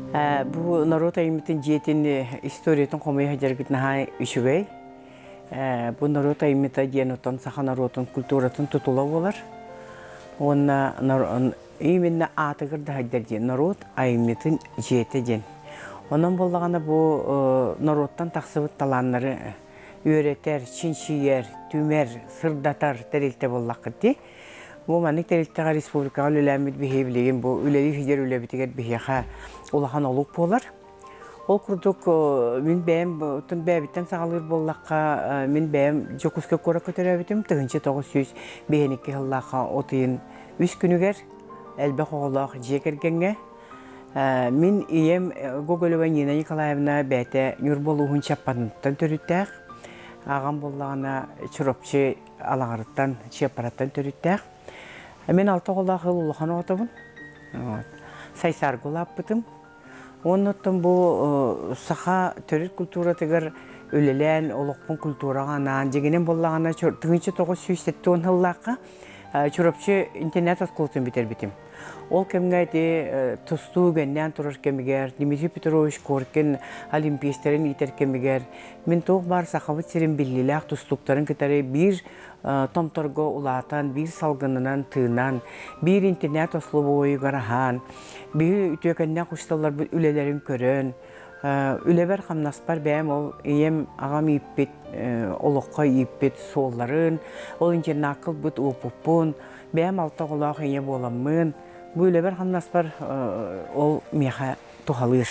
Бу норуот айымньытын дьиэтин историятын хомуйа сылдьаргыт наһаа үчүгэй. Бу норуот айымньыта диэн оттон саха норуотун культуратын тутула буолар. Уонна именно аатыгар да сылдьар диэн норуот айымньытын дьиэтэ диэн. Онон буоллаҕына бу норуоттан тахсыбыт талааннары үөрэтэр, чинчийэр, түмэр, сырдатар тэрилтэ буоллаххыт дии. Бу маннык тэрилтэҕэ республикаҕа үлэлээммит биһиги билигин бу үлэлии сылдьар үлэбитигэр биһиэхэ улахан олук буолар. Ол курдук мин бэйэм оттон бэйэбиттэн саҕалыыр буоллахха, мин бэйэм Дьокуускай куоракка төрөөбүтүм 1952 сыллаахха от ыйын үс күнүгэр элбэх оҕолоох дьиэ кэргэҥҥэ. Мин ийэм Гоголева Нина Николаевна бэйэтэ Ньурба улууһун Чаппаныттан төрүттээх. Аҕам буоллаҕына Чурапчы Алаҕарыттан, Чыаппараттан төрүттээх. Мин алта оҕолоох ыал улахан оҕотобун. Сайсаарга улааппытым. Уонна оттон бу саха төрүт культуратыгар үлэлээн, олохпун культураҕа анаан, дьиҥинэн буоллаҕына, 1970 сыллаахха Чурапчы интернат оскуолатын бүтэрбитим. Ол кэмҥэ ити тустуу үгэннээн турар кэмигэр, Дмитрий Петрович Коркин олимпиецтэрин иитэр кэмигэр мин туох баар Сахабыт сирин биллиилээх тустууктарын кытары биир томторго улаатан, биир салгынынан тыынан, биир интернат ослобуойугар аһаан, биһи үтүөкэннээх учууталларбыт үлэлэрин көрөн, үлэбэр-хамнаспар бэйэм ол ийэм, аҕам ииппит, олоххо ииппит суолларын, ол интернакка ылбыт уопуппун, бэйэм алта оҕолоох ийэ буоламмын, бу үлэбэр-хамнаспар ол миэхэ туһалыыр.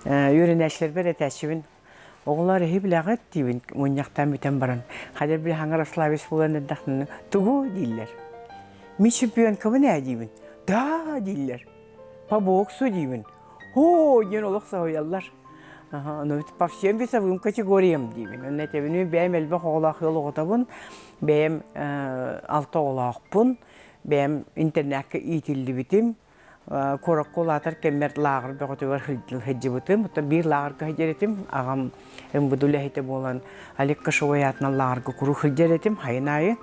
Үөрэнээччилэрбэр этээччибин Оҕолоор эһи билэҕит диибин мунньахтаан бүтэн баран. Хадьар били хаҥар Аславич буолан эрдэхтэринэ тугу дииллэр. Мин чемпионкабын ээ диибин. Да дииллэр. По боксу диибин. Оо диэн олох соһуйаллар. Аны по всем весовым категориям диибин. Онно этэбин мин бэйэм элбэх оҕолоох ыал оҕотобун. Бэйэм алта оҕолоохпун. Бэйэм интернакка иитиллибитим. Куоракка улаатар кэммэр лааҕыр бөҕөтүгэр сылдьыбытым. Оттон биир лааҕырга сылдьар этим. Аҕам МВД үлэһитэ буолан Олег Кошевой аатынан лааҕырга куруук сылдьар этим хайын аайы.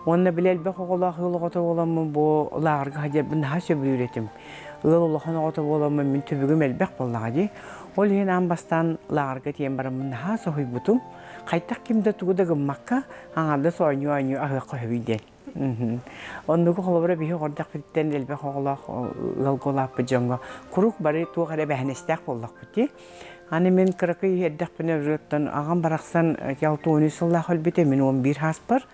Уонна били элбэх оҕолоох ыал оҕото буоламмын бу лааҕырга сылдьарбын наһаа сөбүлүүр этим. Ыал улахан оҕото буоламмын мин түбүгүм элбэх буоллаҕа дии. Ол иһин аан бастаан лааҕырга тиийэн бараммын наһаа соһуйбутум. Хайдах ким да тугу да гыммакка аҥаардас оонньуу-оонньуу аһыахха сөбүй диэн. Оннугу холобура биһи оҕордохпүттэн элбэх оҕолоох ыалга улааппыт дьоҥҥо куруук бары туох эрэ эбээһинэстээх буоллахпыт дии. Аны мин кыракый эрдэхпинэ уже аҕам барахсан 63 сыллаах өлбүтэ, мин 11 сааспар.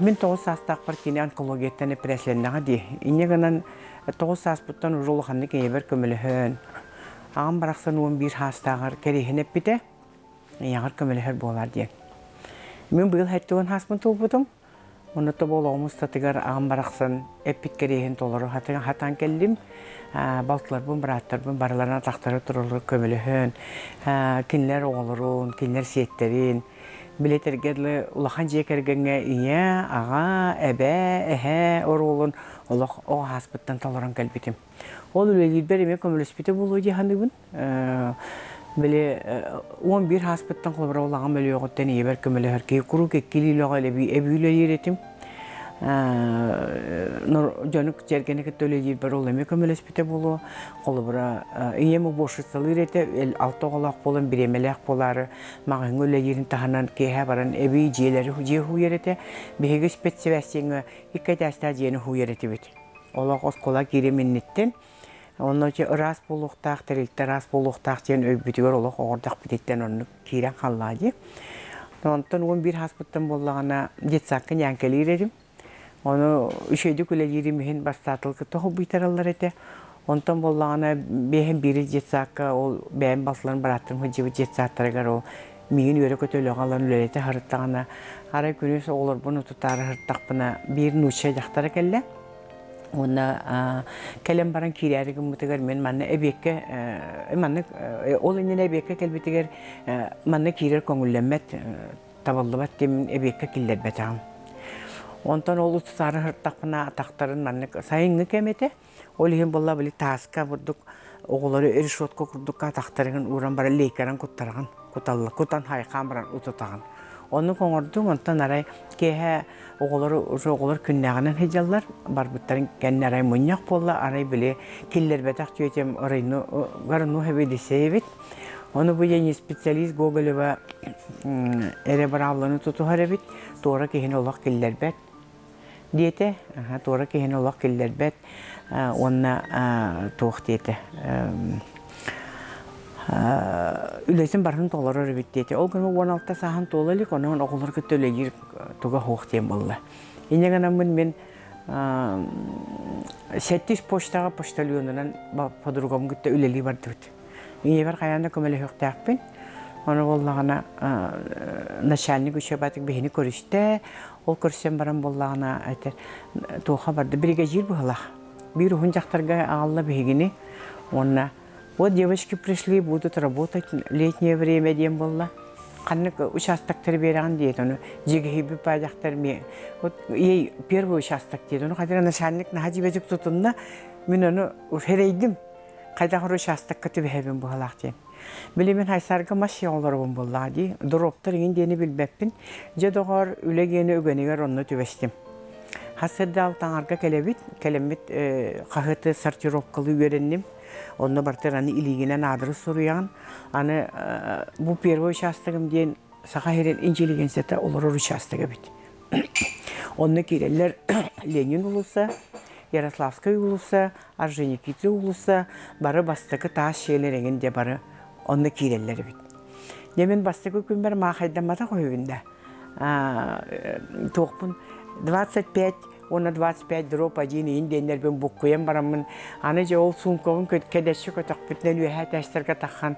Мин 9 саастаахпар кини онкологияттан эпэрээсилэннэҕэ дии. Инньэ гынан 9 сааспыттан уже улаханнык ийэбэр көмөлөһөн, аҕам барахсан 11 саастааҕар кэриэһин эппитэ. Ийэҕэр көмөлөһөр буолаар диэн. Мин быйыл 70 сааспын туолбутум. Онно тобо олоҕум устатыгар аҕам барахсан эппит кэриэһин толору хатаан кэллим. Балтыларбын, бырааттарбын барыларын атахтара тураллар көмөлөһөн, кинилэр оҕолорун, кинилэр сиэттэрин, билэтэргэ дылы улахан дьиэ кэргэҥҥэ ийэ, аҕа, эбээ, эһээ оруолун олох оҕо сааспыттан толорон кэлбитим. Ол үлэлиирбэр эмиэ көмөлөспүтэ буолуо дии саныыбын. Били 11 сааспыттан холобура ол аҕам өлүөҕүттэн ийэбэр көмөлөһөр киһи куруук иккилии үлэҕэ эбии үлэлиир этим. Дьону дьэргэни кытта үлэлиирбэр ол эмиэ көмөлөспүтэ буолуо. Холобура ийэм уборщицалыыр этэ, алта оҕолоох буолан бириэмэлээх буолаары маҕаһыыҥҥа үлэлиирин таһынан киэһэ баран эбии дьиэлэри дьиэ хууйар этэ. Биһиги спецсибээстиэҥҥэ икки этээстээх дьиэни хууйар этибит. Олох оскуола киириэм инниттэн Онно ити ыраас буолуохтаах, тэрилтэ ыраас буолуохтаах диэн өйбүтүгэр олох оҕордохпутуттан оннук киирэн хааллаҕа дии. Онтон 11 сааспыттан буоллаҕына детсадка ньээҥкэлиир этим. Ону үчүгэйдик үлэлиирим иһин бастаатыл кытта холбуйтараллар этэ. Онтон буоллаҕына биэһин биири детсадка ол бэйэм балтыларым бырааттарым сылдьыбыт детсадтарыгар ол миигин үөрэ-көтө үлэҕэ ылан үлэлэтэ сырыттаҕына арай күнүс оҕолорбун утутаары сырыттахпына биир нуучча дьахтара кэллэ. Уонна кэлэн баран киирээри гыммытыгар мин манна эбиэккэ маннык ол иннинэ эбиэккэ кэлбитигэр манна киирэр көҥүллэммэт табыллыбат диэн эбиэккэ киллэрбэтэҕим. Онтон ол устусаары сырыттахпына атахтарын маннык сайыҥҥы кэм этэ. Ол иһин буолла били тааска бурдук оҕолору решетка курдукка атахтарын ууран баран лейканан куттараҕын куталла кутан хайхаан баран утутаҕын. Оннук оҥордум, онтон арай киэһэ оҕолор уже оҕолор күннээҕинэн сылдьаллар, барбыттарын кэннэ арай мунньах буолла, арай били киллэрбэтэх тетям Гарну эбит. Ону бу диэн специалист Гоголева эрэ быраабыланы тутуһар эбит, туора киһини олох киллэрбэт диэтэ, туора киһини олох киллэрбэт уонна туох диэтэ үлэтин барытын толорор эбит диэтэ. Ол гына 16 сааһын туола илик, онон оҕолор кытта үлэлиир туга суох диэн буолла. Инньэ гынаммын мин сэттис почтаҕа почтальонунан подругам кытта үлэлии бардыбыт. Ийэбэр хайаан да көмөлөһүөхтээхпин. Ону буоллаҕына начальник учебатык биһини көрүстэ. Ол көрсөн баран буоллаҕына этэр туоха барда биригэдьиир быһылаах. Биир уһун дьахтарга аҕалла биһигини уонна вот девочки пришли, будут работать летнее время диэн буолла. Ханнык участоктары биэрэҕин диэт, ону дьигэһийбит баа дьахтар вот ей первый участок диэт, ону хатыра начальник наһаа дьибэтик тутунна, мин ону сэрэйдим. Хайдах эрэ учаастакка түбэһэбин быһалаах диэн. Били мин Хайсарга мас олоробун буоллаҕа дии. Дроптар иҥин диэни билбэппин. Дьэ доҕоор, үлэ гиэнэ үгэнигэр онно түбэстим. Хас сырдаал таҥарга кэлэбит, кэлэммит хаһыаты сортировкалыы үөрэнним. Онно бартыр аны илиигинэн аадырыс суруйаҕын. Аны бу первый участогым диэн Саха сирин интеллигенцията олорор участок эбит. Онно киирэллэр Ленин уулусса, Ярославскай уулусса, Орджоникидзе уулусса бары бастакы таас дьиэлэр эҥин дьэ бары онно киирэллэр эбит. Дьэ мин бастакы күммэр маахайдамматах үһүбүн да. Туохпун 25 уонна 25 дроп один иин диэннэрбин буккуйан бараммын аны дьэ ол суумкабын кэдэччи көтөхпүтүнэн үөһээ этээстэргэ таххан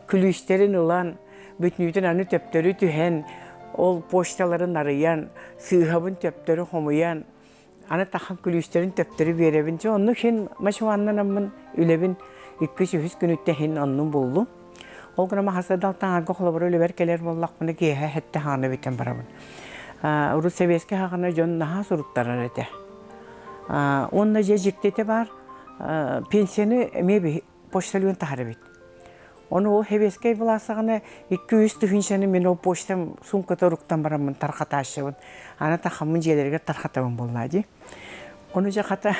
күлүүстэрин ылан бүтүнүүтүн аны төптөрү түһэн ол почталарын арыйан сыыһабын төптөрү хомуйан аны тахан күлүүстэрин төптөрү биэрэбин. Дьэ оннук иһин мачуаннанаммын үлэбин иккис-үһүс күнүттэн иһин оннун буллум. Ол гынан хасыадал таҥарга холобура үлэбэр кэлэр буоллахпына киэһэ сэттэ хаҕана бүтэн барабын. Урут сэбиэскэй хаҕана дьон наһаа суруттарар этэ. Уонна дьэ дьиктитэ баар пенсияны эмиэ почтальон таһар эбит. Ону ол сэбиэскэй былаасаҕына 2-3 тыһыынчаны мин ол почтам суумката уруктан бараммын тархатааччыбын. Аны тахаммын дьиэлэригэр тархатабын буоллаа дии. Ону дьэ хата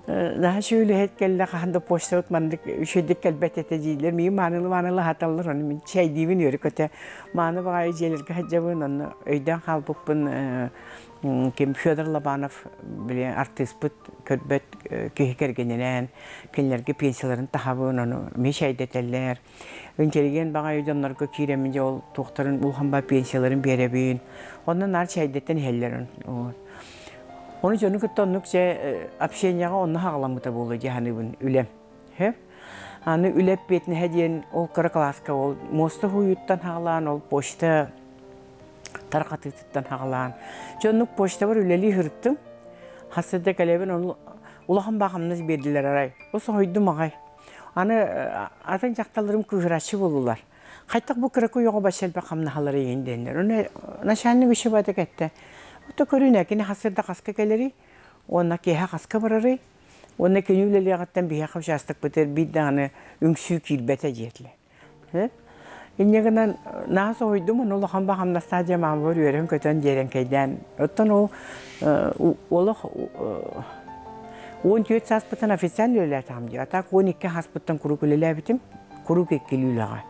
наһаа үлэһит кэллэ хаһан да почтабыт маннык үчүгэйдик кэлбэт этэ дииллэр. Миигин маанылы-маанылы аһаталлар, ону мин чэйдиибин үөрэ-көтө. Мааны баҕайы дьиэлэргэ сылдьабын, онно өйдөөн хаалбыппын ким Федор Лобанов били артыыспыт көрбөт киһи кэргэнинээн кинилэргэ пенсияларын таһабын ону эмиэ чэйдэтэллэр интеллигент баҕайы дьоннорго киирэммин дьэ ол туохтарын улахан ба пенсияларын биэрэбин онно наар чэйдэтэн иһэллэр ону дьону кытта оннук дьэ общениеҕа онно хаҕаламмыта буолуо дии саныыбын үлэм аны үлэ эппиэтинэһэ диэн ол кыра кылааска ол муоста хууйуттан хаҕалаан ол почта тарҕатыытыттан хаҕалаан. Дьэ оннук почтабар үлэлии сырыттым. Хас да кэлэбин ону улахан баа хамнас биэрдилэр арай. Ол соһуйдум аҕай. Аны атын дьахталларым кыыһырааччы буоллулар. Хайтах бу кыракый оҕо бачча элбэх хамнаһалар иһин диэннэр. Ону начальник үчү батык этте. Ото көрүнэ кини хасырда хаска кэлэрий уонна киэһэ хаска барарый уонна кини үлэлиэҕиттэн биһиэхэ учаастакпытыгар биир даҕаны үҥсүү киирбэтэ диэтилэр. Инньэ гынан наһаа соһуйдум, ону улахан баҕамнастаах дьэ маамабар үөрэн-көтөн дьиэрэҥкэйдээн. Оттон ол олох 14 сааспыттан официально үлэлээтэҕим дии. А так 12 сааспыттан куруук үлэлээбитим, куруук иккилии үлэҕэ.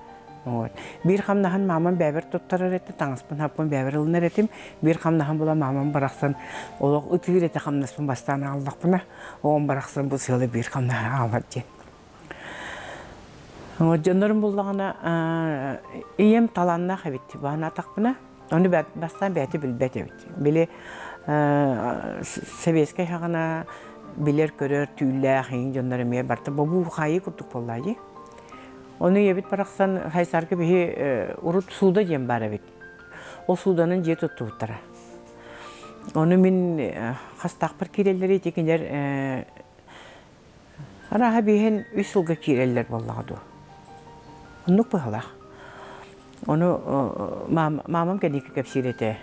Вот. Биир хамнаһын маамам бэйэбэр туттарар этэ, таҥаспын хаппын бэйэбэр ылынар этим. Биир хамнаһын була маамам барахсан олох ытыыр этэ хамнаспын бастаан аҕаллахпына, оҕом барахсан бу сыала биир хамнаһы аҕалар диэн. Дьоннорум буллаҕына ийэм талааннаах эбит баһанаатахпына, ону бастаан бэйэтэ билбэт эбит. Били сэбиэскэй саҕана билэр-көрөр түүллээх иҥ дьоннор эмиэ барыта бобуу-хаайыы курдук буоллаа дии. Ону ийэбит барахсан Хайсарга биһи урут сууда диэн баар эбит. Ол сууданан дьиэ туттубуттара. Ону мин хастаахпар киирэллэрий ити кинилэр Арааһа биэһин үс сылга киирэллэр буоллаҕа дуо? Оннук быһалаах. Ону маамам кэнники кэпсиир этэ.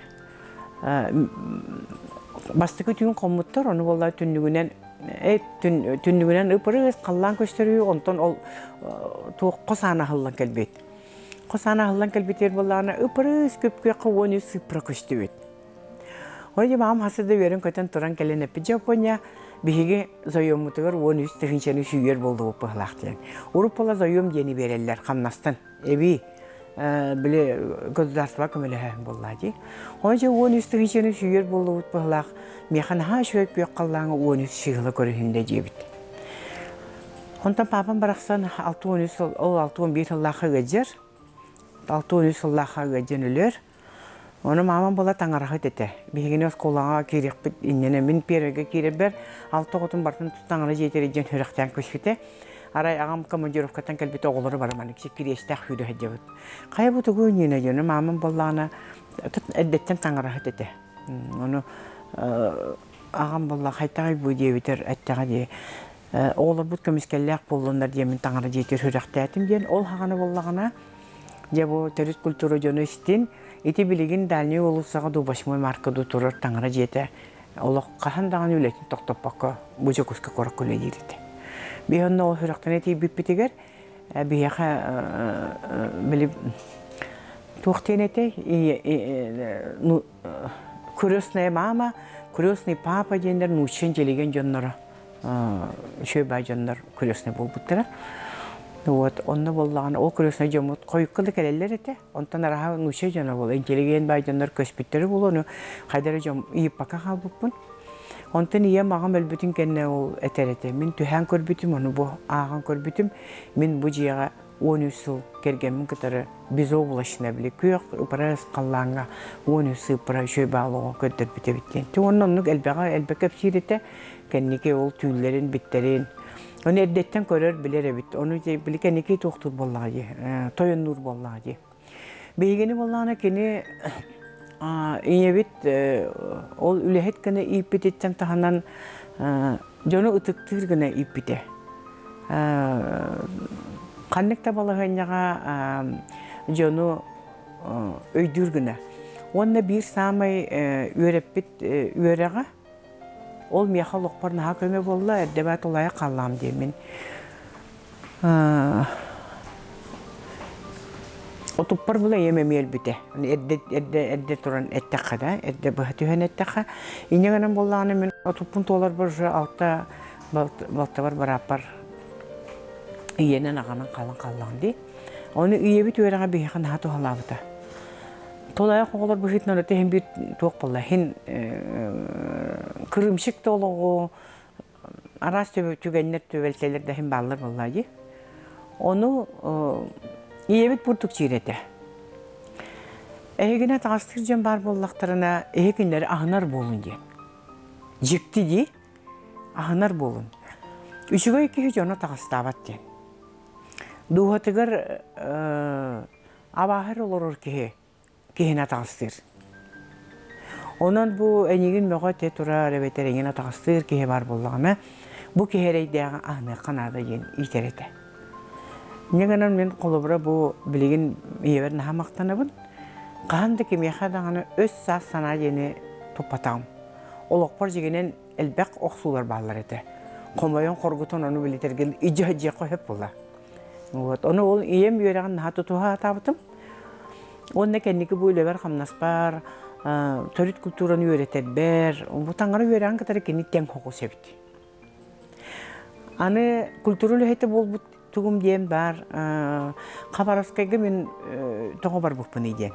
Бастакы түүн хоммуттар, ону буолла түннүгүнэн түннүгүнэн ып-ырыс халлаан көстөрүү, онтон ол туохха саана аһыллан кэлбит. Хос аана аһыллан кэлбитигэр буоллаҕына, ып-ырыс күп-күөххэ 13 сыыппара көстүбүт. Ол дьэ маам хас да үөрэн-көтөн туран кэлэн эппит Дьоппуонньа биһиги заеммутугар 13 тыһыынчаны сүүйэр буоллубут быһылаах диэн. Урут буола заем диэни биэрэллэр хамнастан. Эбии били государство көмөлөһө буоллаа дии. Ол дьэ 13 тыһыынчаны сүүйэр буоллубут быһылаах. Миэхэ наһаа үчүгэй күөх халлааҥҥа 13 сыыһыла көрүһүндэ диэбит. Онтон паапам барахсан 63 сыл, ол 61 сыллаахха ыалдьар. 63 сыллаахха ыалдьан өлөр. Ону маамам буола таҥараһыт этэ. Биһигини оскуолаҕа киириэхпит иннинэ мин первыйга киирэрбэр алта оҕотун барытын таҥара дьиэтигэр илдьэн сүрэхтээн көспүтэ. Арай аҕам командировкаттан кэлбит оҕолору бары маннык кириэстээх сүүрэ сылдьабыт. Хайа бу тугу иннинэ диэн маамам буоллаҕына эрдэттэн таҥараһыт этэ. Ону аҕам буолла хайтаҕай бу диэбитэр эттэҕэ дии оҕолорбут көмүскэллээх буоллуннар диэммин таҥара дьиэтигэр сүрэхтээтим диэн ол хаҕана буоллаҕына Дьэ бу төрүт культура дьоно истин. Ити билигин Дальний уулуссаҕа дуу Восьмой марка дуу турар таҥара дьиэтэ олох хаһан даҕаны үлэтин тохтоппокко бу Дьокуускай куоракка үлэлиир этэ. Биһи онно ол сүрэхтэнэ тиийбиппитигэр биһиэхэ били туох диэн этэй крестная мама, крестный папа диэннэр нуучча интеллигент дьонноро үчүгэй баай дьоннор крестный буолбуттара. Вот, онно буоллаҕына ол крестный дьоммут хойукка да кэлэллэр этэ. Онтон араһа нуучча дьоно буола, интеллигент баай дьоннор көспүттэрэ буолуо, ону хайда эрэ дьон ыйыппакка хаалбыппын. Онтон ийэм аҕам өлбүтүн кэннэ ол этэр этэ. Мин түһээн көрбүтүм, ону бу ааҕан көрбүтүм. Мин бу дьиэҕэ 13 сыл кэргэммин кытары безоблачно били күөх ыпырас халлааҥҥа 13 сыыппара үчүгэй баал оҕо көрдөрбүт эбит диэн. Уонна оннук элбэҕи элбэх кэпсиир этэ. Кэнники ол түүллэрин, биттэрин. Ону эрдэттэн көрөр, билэр эбит. Ону били кэнники туохтуур буоллаҕа дии, тойоннуур буоллаҕа дии. Биһигини буоллаҕына кини ийэбит ол үлэһит гына ииппититтэн таһынан дьону ытыктыыр гына ииппитэ. Ханнык да балаһыанньаҕа дьону өйдүүр гына. Уонна биир саамай үөрэппит үөрэҕэ Ол миэхэ олохпор наһаа көмө буолла, эрдэ баат улайа хааллаҕым диэммин. Отуппар була ийэм эмиэ өлбүтэ. Эрдэ, эрдэ, эрдэ туран эттэххэ да, эрдэ быһа түһэн эттэххэ. Инньэ гынан буоллаҕына мин отуппун туоларбар уже алта балтабар бырааппар ийэнэн аҕанан хаалан хааллаҕым дии. Ону ийэбит үөрэҕэ биһиэхэ наһаа туһалаабыта. Тулаайах оҕолор быһыытынан өтө иһин биир туох буолла иһин кырыымчык да олоҕу араас түгэннэр түбэлтэлэр да иһин бааллар буоллаа дии. Ону ийэбит бурдук чиир этэ. Эһигини атаҕастыыр дьон баар буоллахтарына, эһи кинилэри аһынар буолун диэн. Дьикти дии, аһынар буолун. Үчүгэй киһи дьону атаҕастаабат диэн. Дууһатыгар абааһы олорор киһи киһини атаҕастыыр. Онон бу эйигин мөҕө этэ турар эбэтэр эйигин атаҕастыыр киһи баар буоллаҕына, бу киһи эрэйдээҕи аһыныахха наада диэн иитэр этэ. Инньэ гынан мин холобура бу билигин ийэбэр наһаа махтанабын. Хаһан да кимиэхэ даҕаны өс-саас санаа диэни туппатаҕым. Олохпор дьиҥинэн элбэх охсуулар бааллар этэ. Хомойон хоргутан ону билитэргин идьэ дьиэххэ сөп буолла. Вот. Ону ол ийэм үөрэҕин наһаа тутуһа сатаабытым. Уонна кэнники бу үлэбэр-хамнаспар, төрүт культураны үөрэтэрбэр, бу таҥара үөрэҕин кытары кини тэҥ хоҕус эбит. Аны культура үлэһитэ буолбут тугум диэн баар, Хабаровскайга мин тоҕо барбыппыный диэн.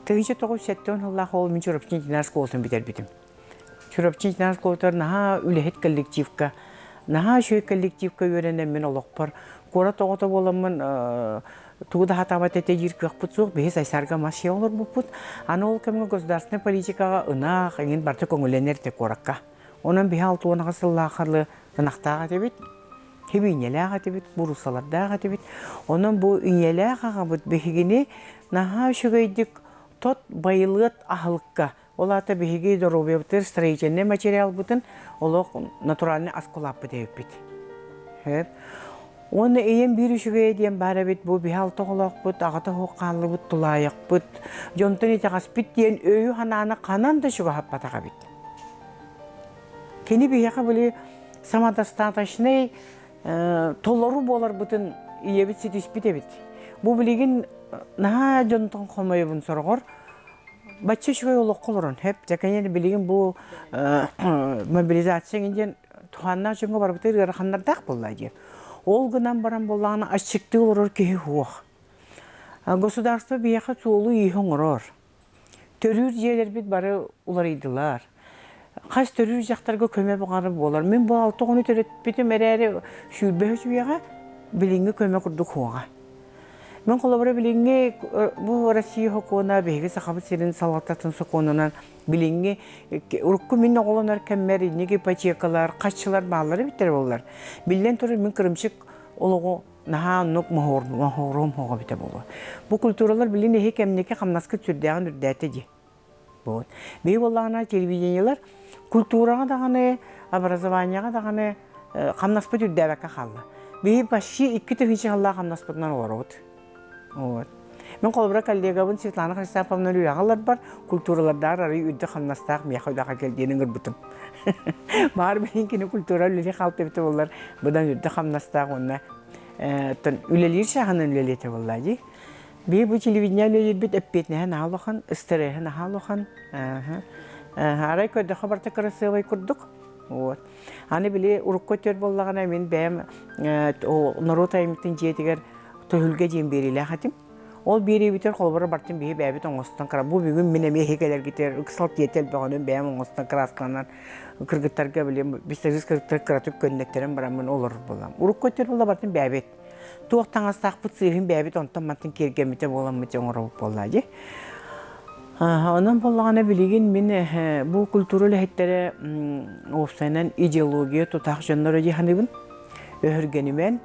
1970 сыллаах ол мин Чурапчы динар школатын бүтэрбитим. Чурапчы интернат школатыгар наһаа үлэһит коллективка, наһаа үчүгэй коллективка үөрэнэн мин олохпор куорат оҕото буоламмын тугу да сатаабат этэ диир кыахпыт суох. Биһи Сайсаарга мас сиэ олорбуппут. Аны ол кэмҥэ государственнай политикаҕа ынах эҥин барыта көҥүллэнэр этэ куоракка. Онон биһи 68 сыллаахха ынахтаах этибит, хибиинньэлээх этибит, буруссалардаах этибит. Онон бу ийэлээх аҕабыт биһигини наһаа үчүгэйдик тот байылыат аһылыкка Ол аата биһиги доруобуйабытыгар строительнай материалбытын олох натуральный аскулааппыт эбиппит. Уонна ийэм биир үчүгэйэ диэн баар эбит, бу биһи алта оҕолоохпут, аҕата суох хааллыбыт, тулаайахпыт, дьонтон итэҕэспит диэн өйү-санааны ханан да чугаһаппатах эбит. Кини биһиэхэ били самодостаточный толору буоларбытын ийэбит ситиспит эбит. Бу билигин Наһаа дьонтон хомойобун сороҕор бачча үчүгэй олоххо олорон сөп. Дьэ, конечно, билигин бу мобилизация диэн туһааннаах дьоҥҥо барбытыгар ыараханнардаах буолла дии. Ол гынан баран буоллаҕына аччыктыы олорор киһи суох. Государство биһиэхэ суолу-ииһи оҥорор. Төрүүр дьиэлэрбит бары уларыйдылар. Хас төрүүр дьахтарга көмө баҕар буолар. Мин бу алта оҕону төрөппүтүм эрээри сүүрбэһис үйэҕэ билиҥҥи көмө курдук суоҕа. Мин холобура билиҥҥи бу Россия сокуона биһиги Сахабыт сирин салалтатын сокуонунан билиҥҥи урукку мин оҕолонор кэммэр инник ипотекалар, хаччылар бааллара эбиттэр буоллар. Биллэн турар мин кырымчык олоҕу наһаа оннук моһуоруом хоҕо эбитэ буолуо. Бу культуралар билин эһи кэмники хамнаскыт сүрдээҕин үрдээтэ дии. Вот. Биһи буоллаҕына телевидениелар культураҕа даҕаны, образованиеҕа даҕаны хамнаспыт үрдээбэккэ хаалла. Биһи почти 2000 сыллаах хамнаспытынан олоробут. Вот. Мин холобура коллегабын Светлана Христофоровна үлэҕэ ыларбар культуралардаах арый үрдүк хамнастаах миэхэ үлэҕэ кэл диэн ыҥырбытым. Баар билин кини культура үлэлии хаалта эбитэ буоллар, быдан үрдүк хамнастаах уонна үлэлиир чааһынан үлэлиэтэ буолла дии. Биһи бу телевидение үлэлиирбит эппиэтинэһэ наһаа улахан, ыстырыаһа наһаа улахан. Арай көрдөххө барыта кырасыабай курдук. Вот. Аны били урукку өттүгэр буоллаҕына мин бэйэм норуот айымньытын дьиэтигэр Төһүлгэ диэн биэриилээх этим. Ол биэриибитигэр холобура бартын биһи бэйэбит оҥостон кыра бу бүгүн мин эмиэ эһиги кэлэргитигэр ыксал тиэтэл бөҕөнөн бэйэм оҥостон кырааскаланан кыргыттарга били бистериз кыргыттар кыратык көннөттөрөн бараммын олорор буолам. Урукку өттүгэр буолла бартын бэйэбит. Туох таҥастаахпыт сыыһын бэйэбит онтон-мантан киэргэммитэ буоламмыт оҥоробут буолла дии. Онон буоллаҕына билигин мин бу культура үлэһиттэрэ уопсайынан идеология тутаах дьонноро дии саныыбын. Өһүргэнимэн,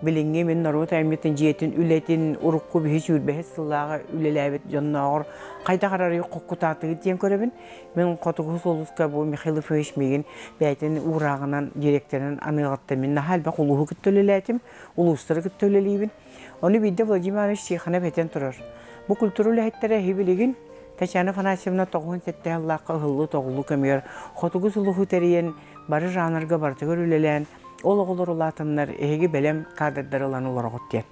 Билиҥҥи мин норуот айымньытын дьиэтин үлэтин урукку биһи сүүрбэһис сыллааҕы үлэлээбит дьоннооҕор хайдах арарыы хоккутаатыгыт диэн көрөбүн. Мин Хотугу сулуска бу Михаил Ефимович миигин бэйэтин уурааҕынан директорынан аныаҕыттан мин наһаа элбэх улууһу кытта үлэлээтим, улуустары кытта үлэлиибин. Ону биирдэ Владимир Иванович Тихонов этэн турар. Бу культура үлэһиттэрэ эһи билигин Татьяна Афанасьевна 97 сыллаахха ыһыллыы-тоҕуллуу кэмигэр Хотугу сулуһу тэрийэн бары жанрга барытыгар үлэлээн Ол оҕолор улаатаннар эһиги бэлэм кадрдары ылан олороҕут диэн.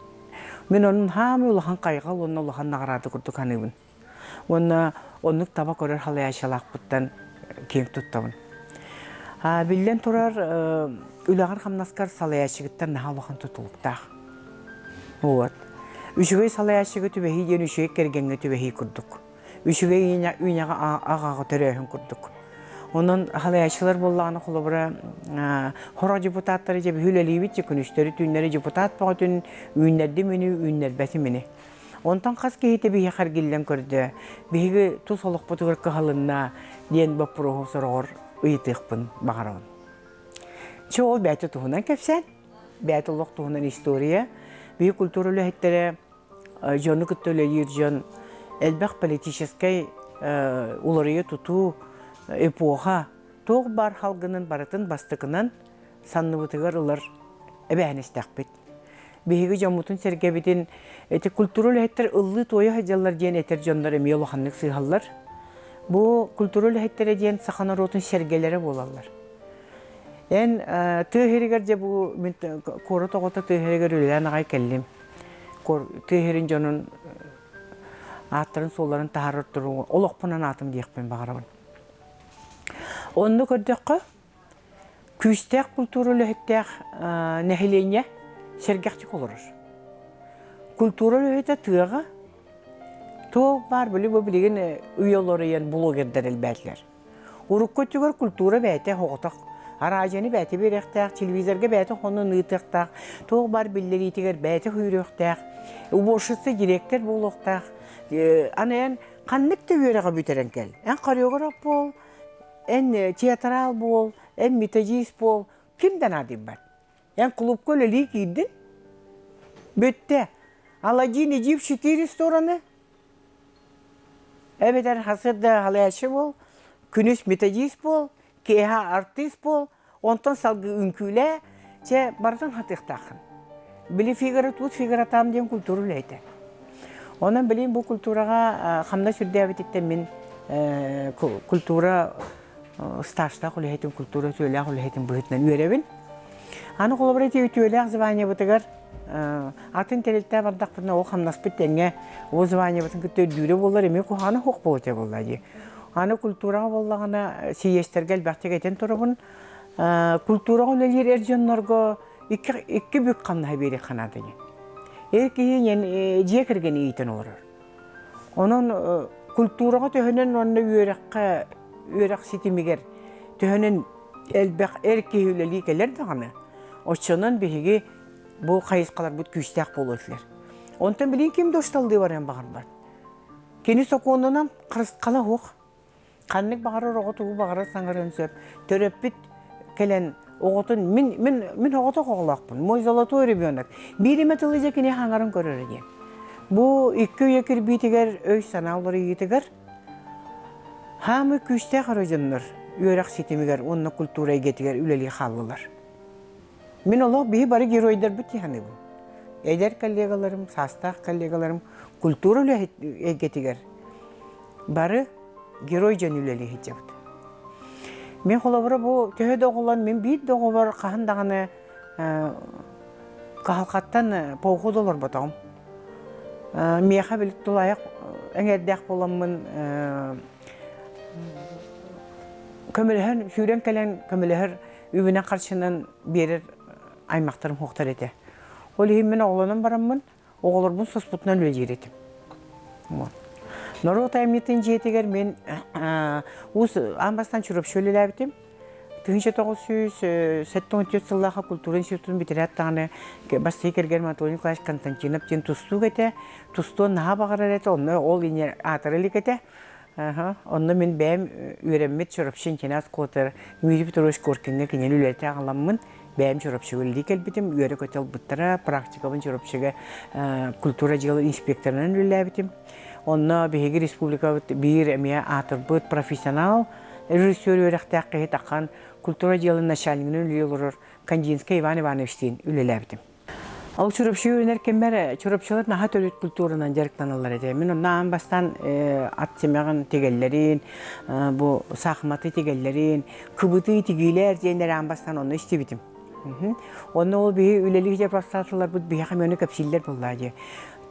Мин онон хаамай улахан хайҕал уонна улахан наҕараада курдук саныыбын. Уонна оннук таба көрөр халайааччылаахпыттан киэҥ туттабын. Биллэн турар, үлэҕэр-хамнаскар салайааччыгыттан наһаа улахан тутулуктаах. Вот. Үчүгэй салайааччыга түбэһии диэн үчүгэй кэргэҥҥэ түбэһии курдук. үчүгэй үүнэҕэ аҕаҕа төрөөһүн курдук. Онон халайааччылар буоллаҕына холобура хоро депутаттары дьэ биһи үлэлиибит дьэ күнүстэри түүннэри депутат бөҕөтүн үүннэрдим ини үүннэрбэтим ини. Онтон хас киһитэ биһиэхэ эргиллэн көрдө, биһиги тус олохпутугар кыһалынна диэн боппуруоһу сороҕор ыйытыахпын баҕарабын. Чэ ол бэйэтэ туһунан кэпсээн, бэйэтэ олох туһунан история. Биһи культура үлэһиттэрэ дьону кытта үлэлиир дьон элбэх политическай уларыйа тутуу эпоха туох баар халгынын барытын бастакынан санныбытыгар ылар эбээһинэстэхпит. Биһиги дьоммутун-сэргэбитин ити культура үлэһиттэр ыллыы-туойа сылдьаллар диэн этэр дьоннор эмиэ улаханнык сыыһаллар. Бу культура үлэһиттэрэ диэн саха норуотун сэргэлэрэ буолаллар. Эн тыа сиригэр дьэ бу мин куорат оҕото тыа сиригэр үлэлээн аҕай кэллим. Тыа сирин дьонун ааттарын-суолларын таһаарар туругу олохпунан аатым диэхпин баҕарабын. Онно көрдөххө, күүстээх культура үлэһиттээх нэһилиэнньэ сэргэхтик олорор. Культура үлэһитэ тыаҕа туох баар били бу билигин үйэ олоруйан блогердар элбээтилэр. Урукку өттүгэр культура бэйэтэ соҕотох араадьыйаны бэйэтэ биэриэхтээх, телевизорга бэйэтэ хонон ыытыахтаах, туох баар биллэриитигэр бэйэтэ күүрүөхтээх, уборщица директор буолуохтаах. Аны эн ханнык да үөрэҕи бүтэрэн кэл. Эн хореограф буол, эн театрал буол, эн методист буол, ким да наадыйбат. Эн клубка үлэлии киирдин, бүттэ. Аладдин иди в четыре стороны, Эбэтэр сарсыарда халайааччы буол, күнүс методист буол, киэһэ артыыс буол, онтон салгыы үҥкүүлээ, чэ, барытын хатыахтааххын. Били фигура тут, фигура там диэн культура үлэһитэ. Онон билин бу культураҕа хамнас үрдээбититтэн мин культура стажтаах үлэһитин, культура үтүөлээх үлэһитин быһыытынан үөрэбин. Аны холобура ити үтүөлээх званиебытыгар атын тэрилтэ бардахпытына ол хамнаспыт тэҥҥэ ол званиебытын кытта үрдүүрэ буоллар эмиэ куһаҕана суох буолуо этэ буолла дии. Аны культураҕа буоллаҕына сийиэстэргэ элбэхтик этэн турабын. Культураҕа үлэлиир эр дьоннорго икки бүк хамнаһы биэриэххэ наада диэн. Эр киһи дьиэ кэргэни иитэн олорор. Онон культураҕа төһөнөн уонна үөрэххэ үөрэх ситимигэр төһөнөн элбэх эр киһи үлэлии кэлэр даҕаны, оччонон биһиги бу хайысхаларбыт күүстээх буолуо этилэр. Онтон билигин ким да усталлыы барыан баҕарбат. Кини сокуонунан харысхала суох. Ханнык баҕарар оҕо тугу баҕарар саҥарыан сөп. Төрөппүт кэлэн оҕотун мин мин мин оҕотох оҕолоохпун, мой золотой ребенок. Биир эмэ тылы дьэ кини хаҥарын көрөрө диэн. Бу икки үйэ кирбиитигэр өй-санаа уларыйыытыгар хаамыы күүстээх эрэ дьоннор үөрэх ситимигэр уонна культура эйгэтигэр үлэлии хааллылар. Мин олох биһи бары геройдарбыт дии саныыбын. Эдэр коллегаларым, саастаах коллегаларым культура үлэһит эйгэтигэр бары герой дьон үлэлии сылдьабыт. Мин холобура бу төһө да оҕолон мин биир да оҕобор хаһан даҕаны кыһалҕаттан поуху да олорботоҕум. Миэхэ били тулаайах эҥэрдээх буоламмын көмөлөһөн сүүрэн кэлэн көмөлөһөр үбүнэн-харчынан биэрэр аймахтарым суохтар этэ. Ол иһин мин оҕолонон бараммын оҕолорбун соспутунан үлэлиир этим. Вот. Норуот айымньытын дьиэтигэр мин уус аан бастаан Чурапчы үлэлээбитим. 1974 сыллаахха культура институтун бүтэрээт даҕаны бастакы кэргэним Анатолий Николаевич Константинов диэн тустуук этэ. Тустуон наһаа баҕарар этэ, онно ол ине аатыра илик этэ. Онно мин бэйэм үөрэммит Чурапчы интернат оскуолатыгар Дмитрий Петрович Коркиҥҥа кинини үлэлэтэ аҕаламмын бэйэм Чурапчыга үлэлии кэлбитим, үөрэ-көтө ылбыттара, практикабын Чурапчыга культура дьыала инспекторынан үлэлээбитим. Онно биһиги республикабыт биир эмиэ аатырбыт профессионал режиссер үөрэхтээх киһи таххан культура дьыалын начальнигынан үлэлии олорор Кандинскай Иван Ивановичтыын үлэлээбитим. Ол Чурапчы үөрэнэр кэммэр Чурапчылар наһаа төрүт культуранан дьарыктаналлар этэ. Мин онно аан бастаан ат симэҕин тигэллэрин, бу саахыматы тигэллэрин, кыбытыы тигиилэр диэннэри аан бастаан онно истибитим. Онно ол биһи үлэлии дьарыктаатыларбыт биһиэхэ мөну кэпсииллэр буоллаа дии.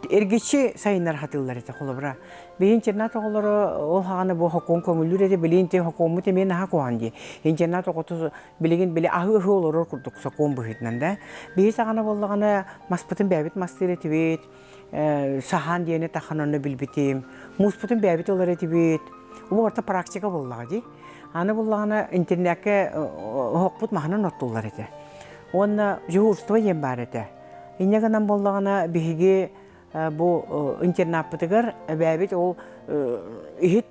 Эргиччи сайыннар хатыыллар этэ холобура. Биһи интернат оҕолоро ол хаҕана бу хокуон көҥүллүүр этэ, билигин ти хокуоммут эмиэ наһаа куһаҕан дии. Интернат оҕото билигин били аһыы-аһыы олорор курдук сокуон быһыытынан да. Биһи саҕана буоллаҕына маспытын бэйэбит мастыыр этибит, саһаан диэни тахан онно билбитим, мууспутун бэйэбит ылар этибит. Бу барыта практика буоллаҕа дии. Аны буоллаҕына интернеккэ оһохпут маһынан оттуллар этэ. Уонна дежурство диэн баар этэ. Инньэ гынан буоллаҕына биһиги бу интернаппытыгар эбээбит ол иһит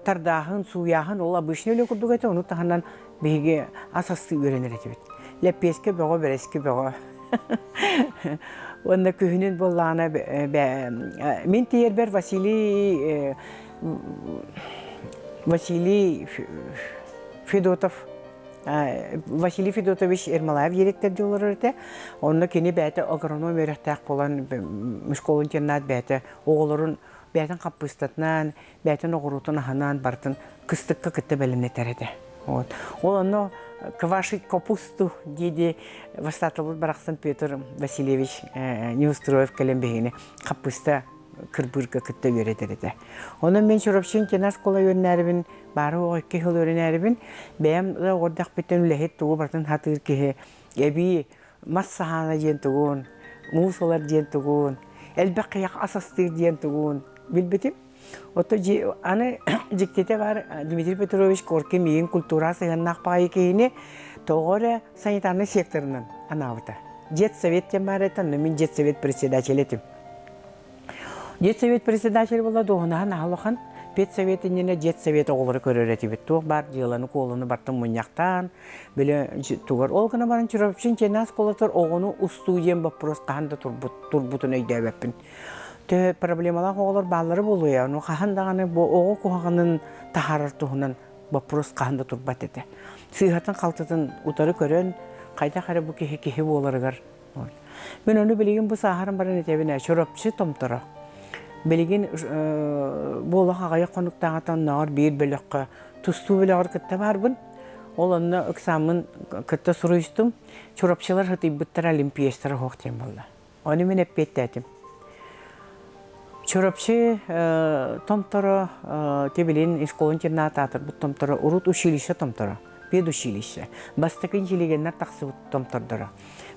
тардааһын, сууйааһын ол обычный үлэ курдук этэ, ону таһынан биһиги ас астыы үөрэнэр этибит. Лэппиэскэ бөҕө, бэрэски бөҕө. Уонна күһүнүн буоллаҕына мин тиийэрбэр Василий Василий Федотов Василий Федотович Ермолаев дириэктэрдии олорор этэ. Онно кини бэйэтэ агроном үөрэхтээх буолан школа-интернат бэйэтэ оҕолорун бэйэтин хаппыыстатынан, бэйэтин оҕуруотун аһынан барытын кыстыкка кытта бэлэмнэтэр этэ. Вот. Ол онно квашить капусту дии-дии вастатылбыт барахсан Петр Васильевич Неустроев кэлэн биһигини хаппыыста кырбыырга кытта үөрэтэр этэ. Онон мин Чурапчы интернат школа үөрэнээрибин баары оҕо икки сыл үөрэнээрибин, бэйэм да оҕордохпуттан үлэһит тугу барытын сатыыр киһи эбии мас саһаана диэн тугун, муус ылар диэн тугун, элбэх киһиэхэ ас астыыр диэн тугун билбитим. Ото аны дьиктитэ баар Дмитрий Петрович Коркин миигин культура сыһыаннаах баҕайы киһини тоҕо эрэ санитарнай секторынан анаабыта. Детсовет диэн баар этэ, онно мин детсовет председателэ этим. Детсовет председателэ буолла дуоһунаһа наһаа улахан. Педсовет иннинэ детсовет оҕолору көрөр этибит. Туох баар дьыаланы-куолуну бартын мунньахтаан, били тугар. Ол гына баран Чурапчы интернат школатыгар оҕону устуу диэн боппуруос хаһан да турбут, турбутун өйдөөбөппүн. Төһө проблемалаах оҕолор бааллара буолуо, ону хаһан даҕаны бу оҕо куһаҕанын таһаарар туһунан боппуруос хаһан да турбат этэ. Сыыһатын-халтытын утары көрөн, хайдах эрэ бу киһи киһи буоларыгар Мин ону билигин бу сааһыран баран этэбин ээ, Чурапчы томторо. Билигин бу олох аҕыйах хонуктааҕыта оннооҕор биир бөлөххө тустуу бөлөҕөр кытта баарбын. Ол онно ыксааммын кытта суруйустум. Чурапчылар сытыйбыттара олимпиецтара суох диэн буолла. Ону мин эппиэттээтим. Чурапчы томторо, тибилин школа-интернат аатырбыт томторо, урут училище томторо, педучилище. Бастакы интеллигеннэр тахсыбыт томтордоро.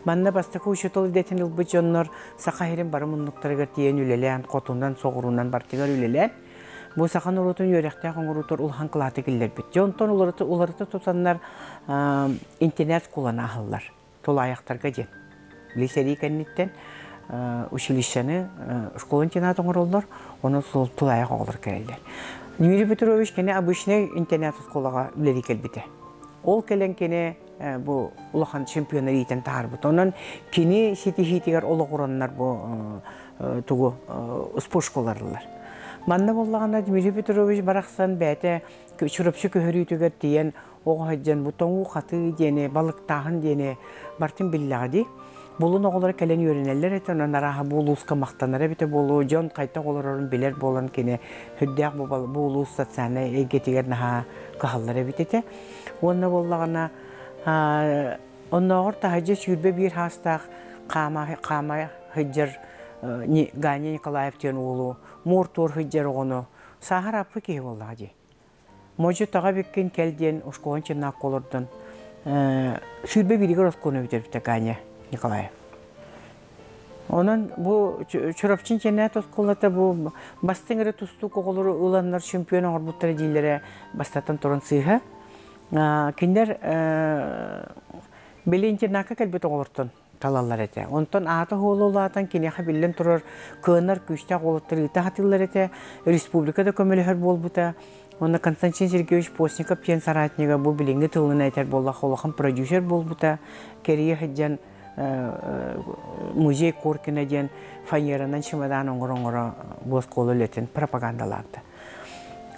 Манна бастакы учуутал идэтин ылбыт дьоннор саха сирин бары муннуктарыгар тиийэн үлэлээн, хотунан, соҕуруунан бартыгар үлэлээн, бу саха норуотун үөрэхтээх оҥоруутугар улахан кылааты киллэрбит. Дьэ, онтон уларыта, уларыта тутаннар интернет школаны аһаллар. Тулаайахтарга диэн. Били сэрии кэнниттэн училищены школа-интернат оҥороллор, ону тулаайах оҕолор кэлэллэр. Дмитрий Петрович кини обычный интернат оскуолаҕа үлэлии кэлбитэ. Ол кэлэн кини бу улахан чемпионнар иитэн таһаарбыт. Онон кини ситиһиитигэр олоҕураннар бу тугу спорт школаларылар. Манна буоллаҕына Дмитрий Петрович барахсан бэйэтэ Чурапчы көһөрүүтүгэр тиийэн оҕо сылдьан бу тоҥуу-хатыы диэни, балыктааһын диэни бартын биллэҕэ дии. Булун оҕолоро кэлэн үөрэнэллэр этэ, онон арааһа бу улууска махтанара эбитэ буолуо, дьон хайдах олорорун билэр буолан кини сүрдээх бу, бу улуус социальнай эйгэтигэр наһаа кыһаллар эбит этэ. Уонна буоллаҕына оннооҕор таһырдьа 21 саастаах хаама хаама сылдьар Ганя Николаев диэн уолу муор-туор сылдьар оҕону сааһар аппы киһи буоллаҕа дии. Модьу таҕа эбиккин кэл диэн оскуоланы чыннаакка олордон 21-гэр оскуоланы бүтэрбитэ Ганя Николаев. Онон бу Чурапчы интернат оскуолата бу бастыҥ эрэ тустуук оҕолору ыланнар чемпион оҥорбуттара дииллэрэ бастатан туран сыыһа. Кинилэр били интернакка кэлбит оҕолортон талаллар этэ. Онтон аата уола улаатан киниэхэ биллэн турар кыанар күүстээх уолаттар ыыта сатыыллар этэ. Республика да көмөлөһөр буолбута. Уонна Константин Сергеевич Постников диэн соратнига бу билиҥҥи тылынан этэр буоллахха улахан продюсер буолбута. Кэрийэ сылдьан музей Коркина диэн фанеранан чемодан оҥоро-оҥоро бу оскуола үлэтин пропагандалаабыта.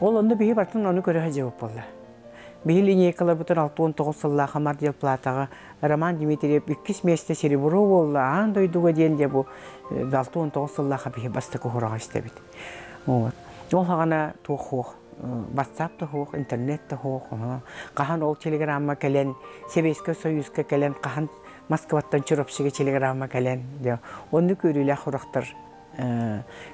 Ол онно биһи бартын ону көрө сылдьыбыт буолла. Биһи линейкаларбытын 69 сыллаах Амар платаҕа Роман Дмитриев иккис миэстэ серебро буолла аан дойдуга диэн дьэ бу 69 сыллаах биһи бастакы уһураҕа истэбит. Вот. Ол хаҕана туох суох WhatsApp да суох, интернет да суох. Хаһан ол телеграмма кэлэн, Сэбиэскэй Союзка кэлэн, хаһан Москваттан Чурапчыга телеграмма кэлэн, дьэ, оннук үөрүүлээх урахтар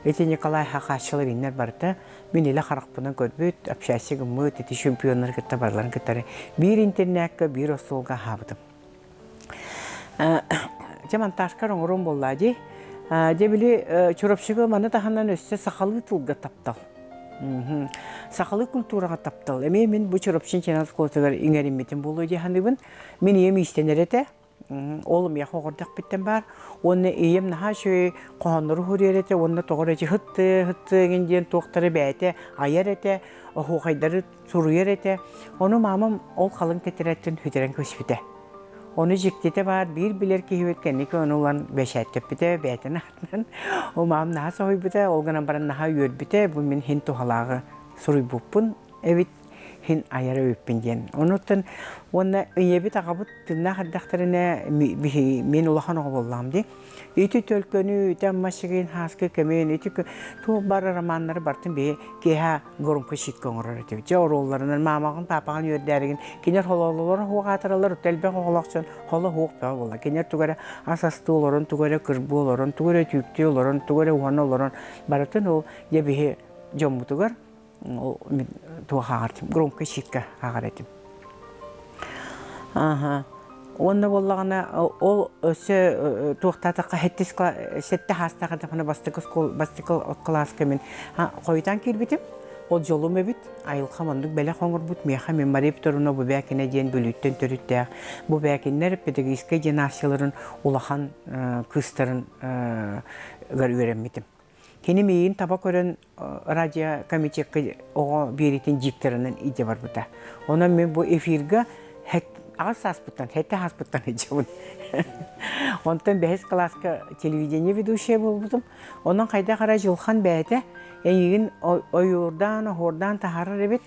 ити Николай Хахаччылар иннэр барыта мин илэ харахпынан көрбүт, общайся гыммыт, ити чемпионнары кытта барыларын кытары биир интернакка, биир остуолга аһаабытым. Дьэ монтажкар оҥоруом буоллаа дии. Дьэ били Чурапчыга маны таһынан өссө сахалыы тылга таптал. Сахалыы культураҕа таптал. Эмиэ мин бу Чурапчы интернат школатыгар иҥэриммитим буолуо дии саныыбын. Мин ийэм иистэнэр этэ. Ол миэхэ оҕордохпүттэн баар. Уонна ийэм наһаа үчүгэй хоһооннору суруйар этэ уонна тоҕо эрэ хытты хытты эҥин диэн туохтары бэйэтэ айар этэ, оһуохайдары суруйар этэ. Ону маамам ол халыҥ тэтэрээттэн сүтэрэн көспүтэ. Ону дьиктитэ баар биир билэр киһибит кэнники ону ылан бэчээттэппитэ бэйэтин аатынан. Ол маам наһаа соһуйбута, ол гынан баран наһаа үөрбүтэ. Бу мин иһин туһалааҕы суруйбуппун эбит иһин айар эбиппин диэн. Онуттан уонна ийэбит аҕабыт тыыннаах эрдэхтэринэ мин улахан оҕо буоллаҕым дии. Ити төлкөнү, ити Аммасигин, Һааскы кэмин, ити туох баар романнары барытын биһи киэһэ громко щитка оҥорор этибит. Дьэ оруолларынан маамаҕын, паапаҕын үөрдээригин кинилэр холололоро суох аатыраллар, оттон элбэх оҕолоох дьон холо суох бөҕө буолла. Кинилэр тугу эрэ ас астыы олорон, тугу эрэ кырбыы олорон, тугу эрэ түүктүү олорон, тугу эрэ уһана олорон барытын ол дьэ биһи дьоммутугар ол мин туох ааҕар этим громкая щитка ааҕар этим Ааһа. Уонна буоллаҕына ол өссө туохтаатахха сэттис сэттэ хаастаах эрдэхпинэ бастакы бастакы кылааска мин хойутаан киирбитим. Ол дьолум эбит. Айылҕам оннук бэлэх оҥорбут миэхэ мин Мария Петровна Бубякина диэн Бүлүүттэн төрүттээх Бубякиннар педагогическай династияларын улахан кыыстарын үөрэммитим. Кини миигин таба көрөн радиокомитекка оҕо биэриитин дикторынан илдьэ барбыта. Онон мин бу эфирга аҕыс сааспыттан, сэттэ сааспыттан сылдьабын. Онтон бэһис кылааска телевидение ведущая буолбутум. Онон хайдах эрэ дьылхан бэйэтэ эйигин ойуурдаан, оһуордаан таһаарар эбит.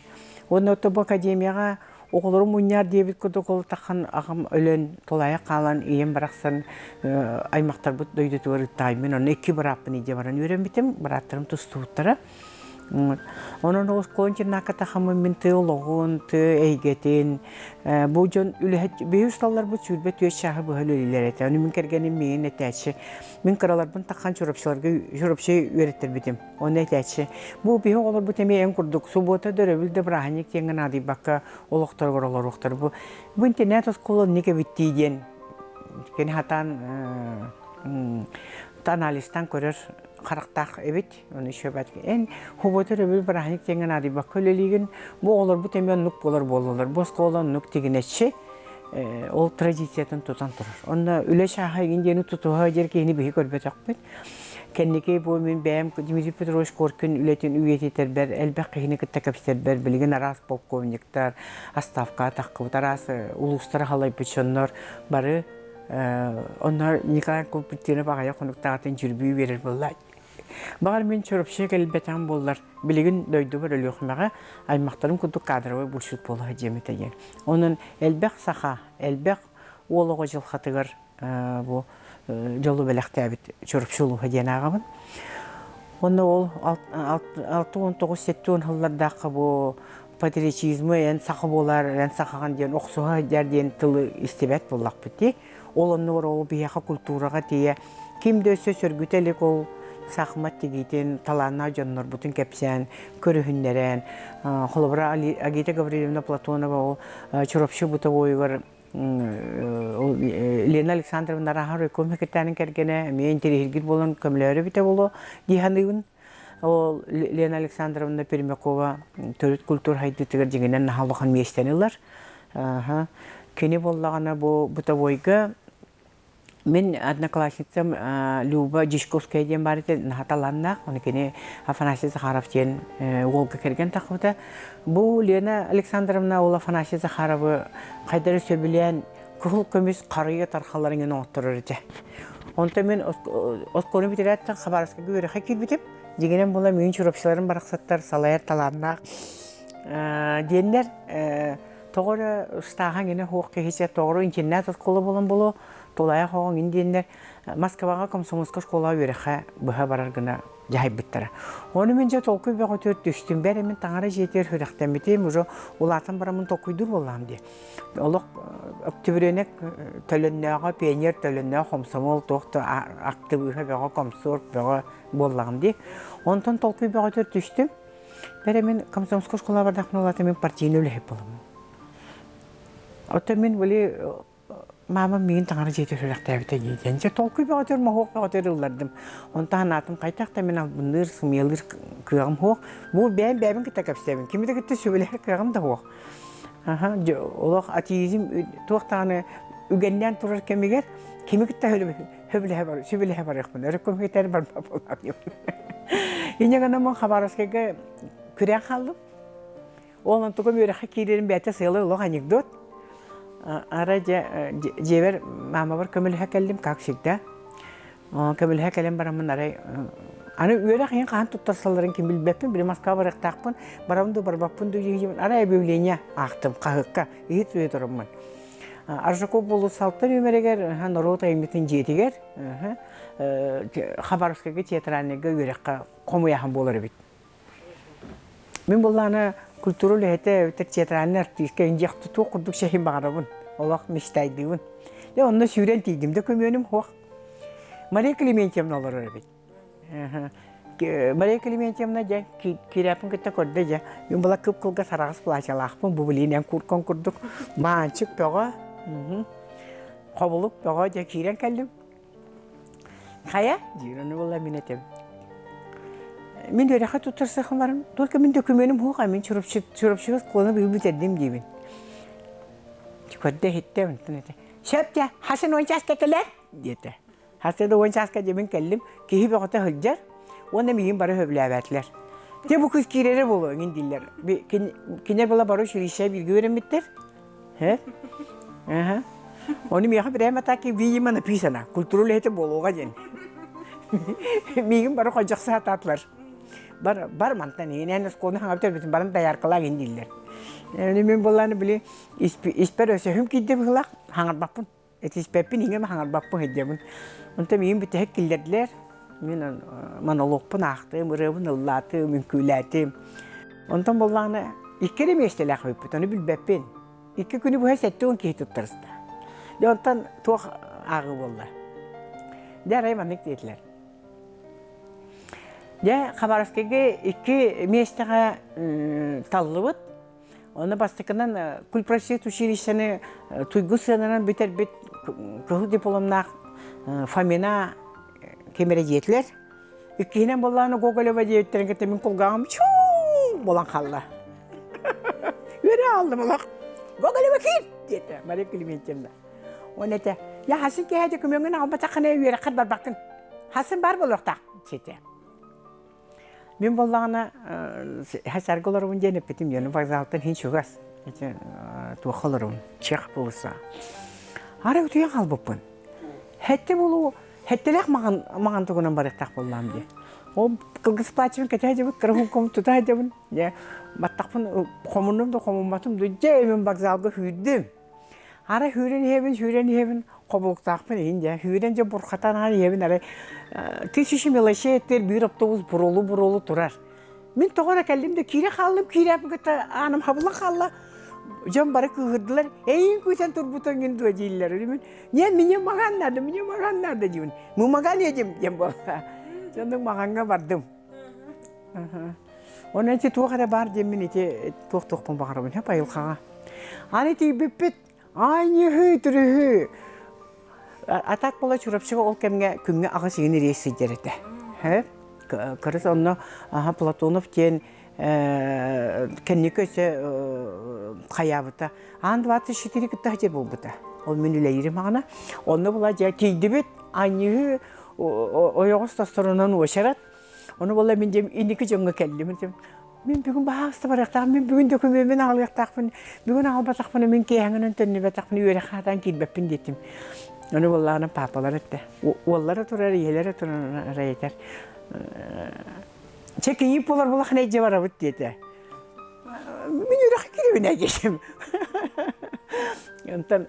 Уонна бу академияҕа Оҕолору мунньаар диэбит курдук ол таххан аҕам өлөн тулаайах хаалан ийэм барахсан аймахтарбыт дойдутугар ыттааймын онно икки бырааппын илдьэ баран үөрэммитим бырааттарым тустубуттара. Онон оскуола интернакка тахаммын мин тыа олоҕун, тыа эйгэтин, бу дьон үлэһит биһи усталларбыт 24 чааһы быһа үлэлииллэр этэ. Ону мин кэргэним миигин этээччи. Мин кыраларбын таххан Чурапчыларга Чурапчы үөрэттэрбитим. Ону этээччи. Бу биһи оҕолорбут эмиэ эн курдук субуота да өрөбүл да бырааһынньык диэҥҥэ наадыйбакка олохторугар олоруохтар. Бу бу интернет оскуола оннук эбиттии диэн кини хатаан анализтан көрөр харахтаах эбит. Ону еще эн субуота өрөбүл бырааһынньык диэҥҥэ наадыйбакка үлэлиигин. Бу оҕолорбут эмиэ оннук буолар буоллулар. Бу оскуола оннук тигинэччи ол традициятын тутан турар. Онно үлэ чааһа игин диэни тутуһа диэр киһини биһи көрбөтөхпүт. Кэнники бу мин бэйэм Дмитрий Петрович Коркин үлэтин үйэтитэрбэр элбэх киһини кытта кэпсэтэрбэр билигин араас полковниктар, отставкаҕа таххыбыт араас улуустары халайбыт дьоннор бары онно Николай Константинов аҕыйах хонуктааҕытын дьүрбүү биэрэр буолла. Баҕар мин Чурапчыга кэлбэтэҕим буоллар, билигин дойдубар Өлүөхүмэҕэ аймахтарым курдук кадровай булчут буола сылдьыам этэ диэн. Онон элбэх саха, элбэх уол оҕо дьылҕатыгар бу дьолу бэлэхтээбит Чурапчы улууһа диэн ааҕабын. Онно ол 69-70 сыллардаахха бу патриотизмы эн саха буолар, эн сахаҕын диэн охсуһа сылдьар диэн тылы истибэт буоллахпыт дии. Ол оннугар ол биһиэхэ культураҕа тиийэ ким да өссө сөргүтэ илик ол саахымат тигиитин талааннаах дьоннорбутун кэпсээн, көрүһүннэрэн, холобура Агита Гаврильевна Платонова ол Чурапчы бытовойугар Лена Александровна Раһар райком секретарын кэргэнэ эмиэ интэриэһиргиир буолан көмөлөөрү эбитэ буолуо дии саныыбын. Ол Лена Александровна Пермякова төрүт культура хайдыытыгар дьиҥинэн наһаа улахан миэстэни ылар. Кини буоллаҕына бу бытовойга мин одноклассницам Люба Дьячковская диэн баар этэ, наһаа талааннаах. Ону кини Афанасий Захаров диэн уолга кэргэн тахсыбыта. Бу Лена Александровна уол Афанасий Захаровы хайдары сөбүлээн кыһыл көмүс харыйа тархаларын гына оҥотторор этэ. Онтон мин оскуоланы бүтэрээттэн Хабаровскайга үөрэххэ киирбитим. Дьиҥинэн була миигин чурапчыларым барахсаттар салайар талааннаах диэннэр тоҕо эрэ ыстааһаҥ инэ суох киһи тоҕо интернет оскуола буолан буолуо тулаайах оҕоҥ ин диэннэр Москваҕа комсомольскай школаҕа үөрэххэ быһа барар гына дьаһайбыттара. Ону мин дьэ толкуй бөҕөтүгэр түстүм. Бэр мин таҥара дьиэтигэр сүрэхтэммитим, уже улаатан бараммын толкуйдуур буоллаҕым дии. Олох октябренок төлөннөөҕө, пионер төлөннөөх хомсомуол туох да актыбыыһа бөҕө, комсорг бөҕө буоллаҕым дии. Онтон толкуй бөҕөтүгэр түстүм. Бэрэ мин комсомольскай школа бардахпына улаата мин партийнай үлэһит буоламмын. Оттон мин били мамам миигин таҥара дьиэтэ сүрэхтээбитэ дии диэн. Дьэ толкуй бөҕөтүгэр моһуок бөҕөтүгэр ыллардым. Онтон санаатым хайдах да мин албынныыр, сымыйалыыр кыаҕым суох. Бу бэйэм бэйэбин кытта кэпсэбин. Кими да кытта сүбэлэһэр кыаҕым да суох. Аха, олох атеизм туох даҕаны үгэннээн турар кэмигэр кими кытта сөбүлэһэ бар сүбэлэһэ барыахпын өрөккөм барбат буоллаҕым. Инньэ гынан Хабаровскайга күрээн хааллым. Ол онтукум үөрэххэ киирэрим бэйэтэ сыала олох анекдот. Арай дьэ дьиэбэр маамабар көмөлөһө кэллим, как всегда. Көмөлөһө кэлэн бараммын арай аны үөрэх иһин хаһан туттарсалларын ким билбэппин, били Москва барыахтаахпын, барабын дуу, барбаппын дуу диэбин арай объявление аахтым хаһыакка, иһит суруйа тураммын. Аржаков болуоссалта нүөмэригэр норуот айымньытын дьиэтигэр Хабаровскайга театральныйга үөрэххэ хомуйаһан буолар эбит. Мин буоллаҕына культура үлэһитэ эбэтэр театральнай артистка индиэх туох курдук сэһин баҕарабын, олох мечтайдыыбын. Дьэ онно сүүрэн тиийдим да көмүөнүм суох. Мария Климентьевна олорор эбит. Мария Климентьевна дьэ киирээппин кытта көрдө дьэ мин була кып-кылгас араҕас платьялаахпын бу билиин эн куркан курдук маанчык бөҕө хобулук бөҕө дьэ киирэн кэллим хайа диир ону була мин этим мин үөрэххэ туттарсыахым барым только мин дөкүмүөнүм суох мин Чурапчы Чурапчыга оскуоланы быйыл бүтэрдим диибин көрдө иһиттэ онтон этэ сөп дьэ хасын уон чааска кэлээр диэтэ Хасыда уон чааска дьэбин кэллим, киһи бөҕөтө сылдьар уонна миигин бары сөбүлээбэтилэр. Дьэ бу кыыс киирэрэ буолуо эҥин дииллэр. Кинилэр была бары училище бииргэ үөрэммиттэр. Ону миэхэ прямо так и видимо написано. Культура үлэһитэ буолуоҕа диэн. Миигин бары хойдьох саатаатылар. Бар, бар мантан иһинэн оскуоланы хаҥа бүтэрбитин баран дояркалаах иһин дииллэр. Мин буоллааны били испэр өсөһүм киирдэ быһыылаах хаҥарбаппын. Этиспэппин, иҥэм хаҥарбаппын сылдьабын. Онтон миигин бүтэһик киллэрдилэр. Мин монологпун аахтым, ырыабын ыллаатым, үҥкүүлээтим. Онтон буоллаҕына икки эрэ миэстэлээх эбиппит, ону билбэппин. Икки күнү быһа 70 киһи туттарыста. Дьэ онтон туох ааҕыы буолла? Дьэ арай маннык диэтилэр. Дьэ Хабаровскайга икки миэстэҕэ таллыбыт. Онно бастакынан культпросвет училищены туйгун сыананан бүтэрбит кыһыл дипломнаах Фомина ким эрэ диэтилэр. Иккиһинэн буоллаҕына Гоголева диэбиттэрин кытта мин кулгааҕым чуҥ буолан хаалла. Үөрэ хааллым олох. Гоголева киир диэтэ Мария Климентьевна. Уонна этэ, я хасын киэһэ көмөҥүн аҕалбатаххына үөрэххэр барбаккын. Хасын баар буолуохтаах диэтэ. Мин буоллаҕына саргы олоробун диэн эппитим дьону вокзалтан иһин чугас. Ити туохха олоробун? Чех полоса. Арай утуйан хаалбыппын. Хэттэ буолуу хэттэлээх маҕан маҕан тугунан барыахтаах буоллаам дии. Ол кылгас платьебын кэтэ сылдьабын, кыра хумкум тута сылдьабын. Дьэ, баттахпын хомуннум да хомумматым да, дьэ мин вокзалга сүүрдүм. Арай сүүрэн иһэбин, сүүрэн иһэбин, хобулуктаахпын иһин дьэ. Сүүрэн дьэ бурхатан ахан иһэбин арай тысячи мелочей этэр биир автобус буруолу-буруолу турар. Мин тоҕо эрэ кэллим да киирэ хааллым, киирээппин кытта ааным хабыллан хаалла. Дьон бары кыыһырдылар, эйиин күүтэн турбутуҥ дуо дииллэр. Мин, не, мне Маган надо, мне Маган надо диибин. Мы Маган едем диэн буолла. Дьоннук Магаҥҥа бардым. Онон ити туох эрэ баар диэммин ити туох-туохпун баҕарабын хөп айылҕаҕа. Аны тиийбиппит аанньыһыы түрүһүү А так буола Чурапчыга ол кэмҥэ күҥҥэ аҕыс игин рейс сылдьар этэ. Хөп кырыс онно аха Платонов диэн кэнники өссө хайаабыта. Аан 24 кытта сылдьар буолбута. Ол мин үлэлиирим аҕана. Онно була дьэ тиийдибит анньыһыы ойоҕос тосторунан уочарат Ону буолла мин дьэм инники дьоҥҥо кэллим. Мин бүгүн баһаалыста барыахтаахпын, мин бүгүн дөкүмүөммүн аҕалыахтаахпын, бүгүн аҕалбатахпына мин киэһэҥинэн төннүбэтэхпин үөрэх хаатан киирбэппин диэтим. Ону буоллаҕына паапалар эттэ. Уоллара турар, ийэлэрэ турар арай этэр. Чэ кийиит буолар булахына илдьэ барабыт диэтэ. Мин үрэххэ киирэбин диэтим. Онтон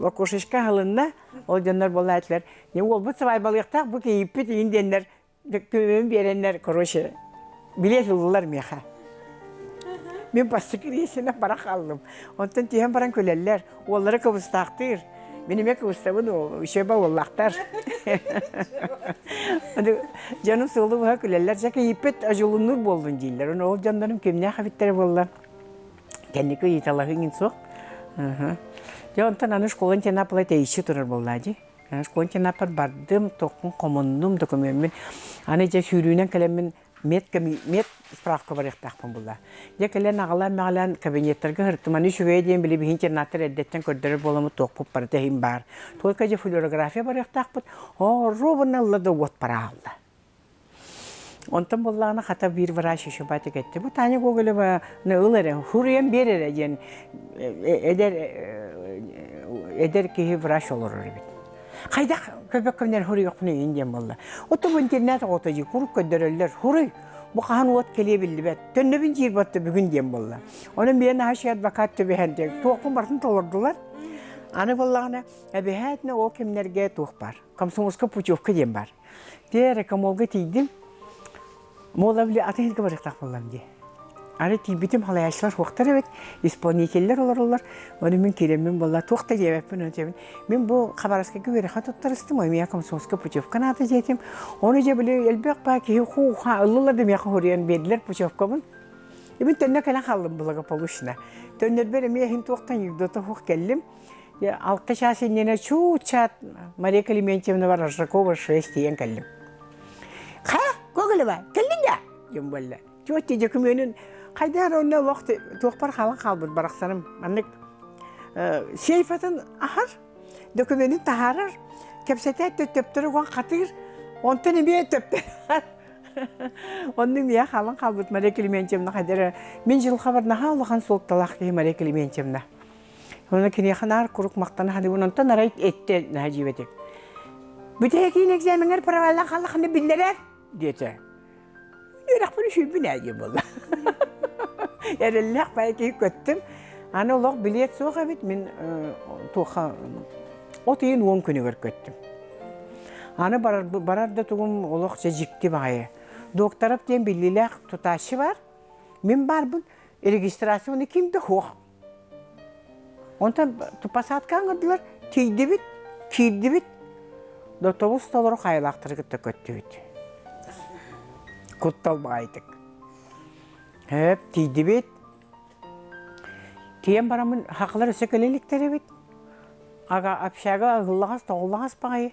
окошечка аһылынна, ол дьоннор буолла этилэр, не уолбут сыбаайбалыахтаах бу кийииппит иин диэннэр Көмөбүн биэрэннэр, короче, билиэт ыллылар миэхэ. Мин бастакы рейсинэн бара хааллым. Онтон түһэн баран күлэллэр. Уоллара кыбыстаахтыыр. Мин эмиэ кыбыстабын, үчүгэйбэ уоллаахтар. Дьонум суолу быһа күлэллэр. Дьэ, кийииппит одьулуннуур буоллун дииллэр. Ону ол дьоннорум кимнээх эбиттэрэ буолла. Кэнники ыйыталаһыы иҥин суох. Дьэ, онтон аны школа интернат тэйиччи турар буоллаа дии. Континаппар бардым, тохпун хомуннум, докумеммин. Аны дьэ сүүрүүнэн кэлэммин мед, мед справка барыахтаахпын булла. Дьэ кэлэн аҕалаан-мэҕэлээн кабинеттарга сырыттым. Аны үчүгэйэ диэн били биһин интернаттар эрдэттэн көрдөрөр буоламмыт туохпут барыта иһин баар. Только дьэ флюорография барыахтаахпыт. Оо, ровно ылла да уот бараалла. Онтон буоллаҕына хата биир врач еще батик этти. Бу Таня Гоголева ыл эрэ, хуруйан биэр эрэ диэн эдэр эдэр киһи врач олорор эбит. Хайдах көбөккөнөр хуруйуохпун өйүн диэн буолла. Ото бу интернет оҕото дии куруук көрдөрөллөр. Хуруй, бу хаһан уот кэлиэ биллибэт. Төннөбүн диир батта бүгүн диэн буолла. Онон биэн аһашы адвокат түбэһэн диэн туохпун барытын толордулар. Аны буоллаҕына эбэһээтинэ ол кэмнэргэ туох бар. Комсомольская путевка диэн бар. Дьэ, рекомолга тиийдим. Мола били атын сиргэ барыахтаах буоллам дии. Аны тиийбитим халайааччылар суохтар эбит, исполнителлэр олороллор. Ону мин киирэммин буолла, туох да диэбэппин, ону диэбин. Мин бу Хабаровскайга үөрэххэ туттарыстым, эмиэ комсомольскай путевка наада диэтим. Ону дьэ били элбэх баа киһи хуу-ха ыллылар да миэхэ хоруйан биэрдилэр путевкабын. Мин төннө кэлэн хааллым благополучно. Төннөрбөр эмиэ иһин туохтан югдота суох кэллим. Алта чаас иннинэ чуут-чаат Мария Климентьевна Рожакова 6 тиийэн кэллим. Ха, Гоголева, кэллиҥ да? диэн буолла. Тетя дьөкүмүөнүн хайдах эрэ онно олох туохпар хаалан хаалбыт барахсаным. Маннык сейфатын аһар, докумуонун таһаарар, кэпсэтээт төптөрү уган хатыыр, онтон эмиэ төптөр Оннук миэхэ хаалан хаалбыт Мария Климентьевна хайдах эрэ мин дьылҕабар наһаа улахан суолталаах киһи Мария Климентьевна. Онно киниэхэ наар куруук махтана саныыбын, онтон арай эттэ наһаа дьиибэтик. Бүтэһикиин экзамеҥҥар проваллаан хааллаххына биллэрээр диэтэ. Үөрэхпин үчүйбүн ээ диэн буолла. Эрэллээх баайы киһи көттүм. Аны олох билиэт суох эбит, мин туохха от ыйын 10 күнүгэр көттүм. Аны барар, барар да тугум олох дьэ дьикти баҕайы. Докторов диэн биллиилээх тутааччы бар. Мин баарбын, регистрацияны ким да суох. Онтон посадка ыҥырдылар, тиийдибит, киирдибит, тобус толору хайалаахтары кытта көттүбүт. Куттал баҕайытык. Хөп, тиийдибит. Тиийэн бараммын хахалар өссө кэлэ иликтэр эбит. Ага общага ыһыллаҕас тоҕуллаҕас баҕайы.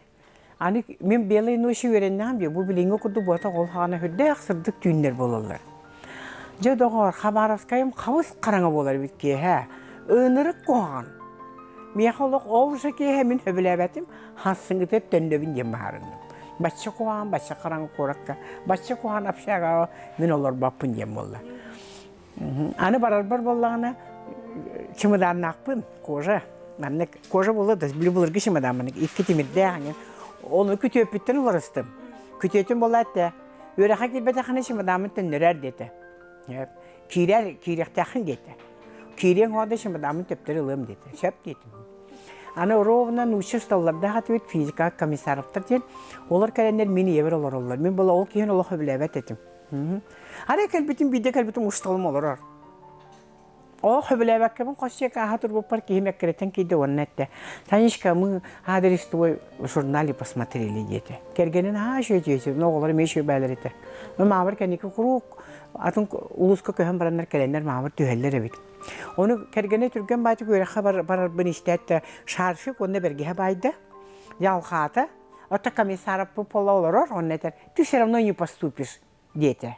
Аны мин белые ночи үөрэннэҕим дии, бу билиҥҥи курдук буотах ол хаҕана сүрдээх сырдык түүннэр буолаллар. Дьэ доҕоор, Хабаровскайым хабыс хараҥа буолар эбит киэһэ. Ынырык куһаҕан. Миэхэ олох ол же киэһэ мин сөбүлээбэтим, хассыҥҥыта төннөбүн диэн баһаарынным. Бачча куһаҕан, бачча хараҥа куоракка, бачча куһаҕан общагаҕа мин олорбоппун диэн буолла. Аны барарбар буоллаҕына чымыдааннаахпын, кожа. Маннык кожа буолла да били былыргы чымыдаан маннык икки тимирдээх эҥин. Ону күтүөппүттэн уларыстым. Күтүөтүм буолла этэ, үөрэххэ киирбэтэххинэ чымыдааммын төннөрөөр диэтэ. Киирэр, киириэхтээххин диэтэ. Киириэҥ оҕо да чымыдааммын төптөрү ылыам диэтэ. Сөп диэтим. Аны ровно нуучча столлардаах этибит физика комиссаровтар диэн. Олор кэлэннэр мин ийэбэр олороллор. Мин була ол киһини олох сөбүлээбэт этим. Арай кэлбитим биирдэ кэлбитим усталым олорор. Оо, сөбүлээбэккэбин хос сиэк ааһа турбуппар киһим эккирэтэн киирдэ уонна эттэ: «Танечка, мы адрес твой в журнале посмотрели» диэтэ. Кэргэнин аһаа үчүгэй но оҕолор эмиэ үчүгэй бээлэр этэ. Маамар кэнники куруук атын улууска көһөн бараннар кэлэннэр маамар түһэллэр эбит. Ону кэргэнэ түргэн баайтык үөрэххэ барарбын истээт да шарфик уонна бэргэһэ баайда, дьалхаата. Оттон комиссаров пола олорор, онно этэр, ты все равно не поступишь, диэтэ.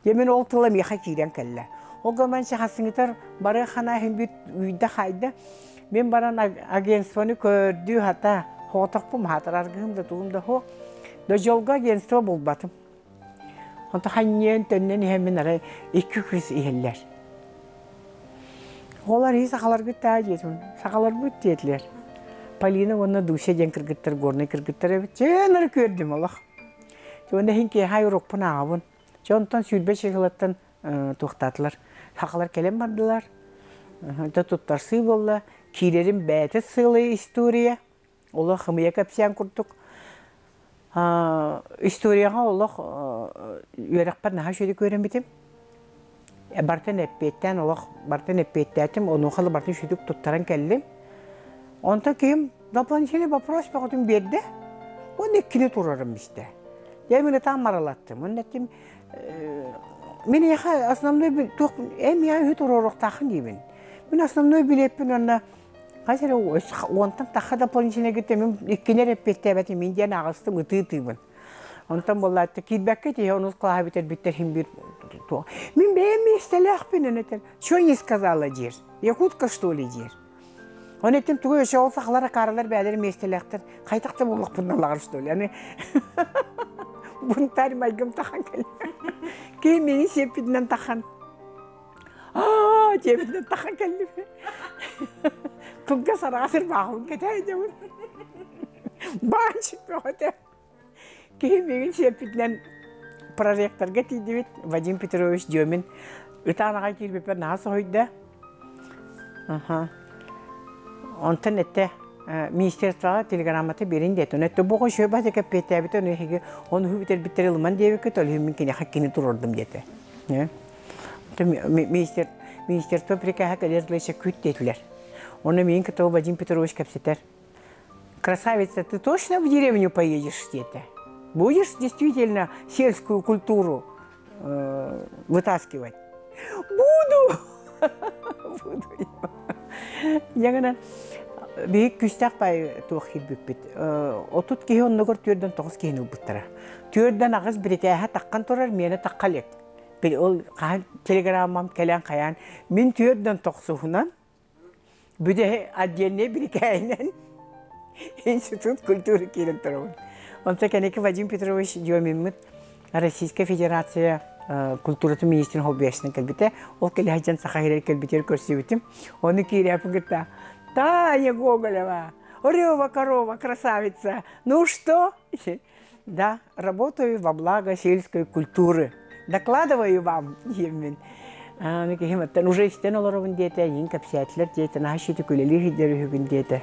Дьэ мин ол тыла миэхэ киирэн кэллэ. Ол гынан сахасыҥытар бары хана иһин бүт үйдэ-хайда. Мин баран агентствоны көрдүү хата, хоотохпум хатар аргыһым да тугум да суох. Да дьолго агентство булбатым. Онто ханньыан төннөн иһэммин арай икки кыыс иһэллэр. Оҕолор иһи сахаларгыт даа диэтим. Сахаларбыт диэтилэр. Полина уонна Дуся диэн кыргыттар горнай кыргыттар эбит. Чээн эрэ көрдүм олох. Уонна иһин киэһэ урукпун ааҕабын. Дьэ онтон 20 чыһылаттан туохтаатылар. Сахалар кэлэн бардылар. Дьэ туттарсыы буолла. Киирэрим бэйэтэ сыалай история. Олох хымыйа кэпсээн курдук. Историяҕа олох үөрэхпэр наһаа үчүгэй үөрэммитим. Бартын эппиэттээн олох бартын эппиэттээтим, онуоха да бартын үчүгдүк туттаран кэллим. Онтон киһим дополнительный вопрос бөҕөтүн биэрдэ. Уонна иккини турарым истэ. Дьэ мин ытаан маралаттым. Уонна эттим мин эйиэхэ основной туох эн миэхэ үһү туруоруохтааххын диибин. Мин основной билиэппин уонна хас эрэ уонтан тахха дополнительный кытта мин иккини эрэ эппиэттээбэтим мин диэн аҕыстым ытыы-ытыыбын. Онтон буоллаатта киирбэккэ тиһэ онус кылааһы бүтэрбиттэр иһин биир туох. Мин бэйэм миэстэлээхпин эн этэр. Чё не сказала диир. Якутка что ли диир. Оны этим тугу өсө ол сахалар акаарылар бээлэр миэстэлээхтэр хайдах да буоллахпын налаҕар что ли. Аны бунтарь майгым тахан кэллэ. Киһи миигин сиэппитинэн тахан. Аа диэбитинэн тахан кэллим. Кылгас араҕас ырбааҕын кэтээйдибин. Баанчык бөҕөтө. Киһи миигин сиэппитинэн проректорга тиийдибит. Вадим Петрович Демин ытаан аҕай киирбиппэр наһаа соһуйда. Аха. Онтон этэ министерствоҕа телеграммата биэрин диэтэ. Ону эттэ бу оҕо үчүгэй баҕайы кэппиэттээбитэ, ону эһиги ону бүтэрбиттэр ылыман диэбиккит, ол иһин мин киниэхэ кини туруордум диэтэ. Министр, министерство приказа кэлэр дылы күт диэтилэр. Ону миигин кытта Вадим Петрович кэпсэтэр. Красавица, ты точно в деревню поедешь диэтэ. Будешь действительно сельскую культуру э, вытаскивать? Буду! Буду. Ягана биһик күстээх бай туох киирбиппит. Отут киһи оннугар түөрдэн тоҕус киһини ылбыттара. Түөрдэн аҕыс бирикээһэ таххан турар, миэнэ тахха илик. Ол хаһан телеграммам кэлэн хайаан мин түөрдэн тохсуһунан Бүтэһи отдельнай бирикээһинэн Институт культуры киирэн турабын. Онто кэнники Вадим Петрович Демиммит Российская Федерация культуратын министрин холбуйааччынан кэлбитэ. Ол кэлэ сылдьан Саха сиригэр кэлбитигэр көрсүбүтүм. Ону киирээппин кытта Таня Гоголева, Рева корова, красавица, ну что? Да, работаю во благо сельской культуры. Докладываю вам, диэммин. Аны киһим оттон уже истэн олоробун диэтэ, эйигин кэпсээтилэр диэтэ, наһаа шити күлэлии сылдьар үһүгүн диэтэ.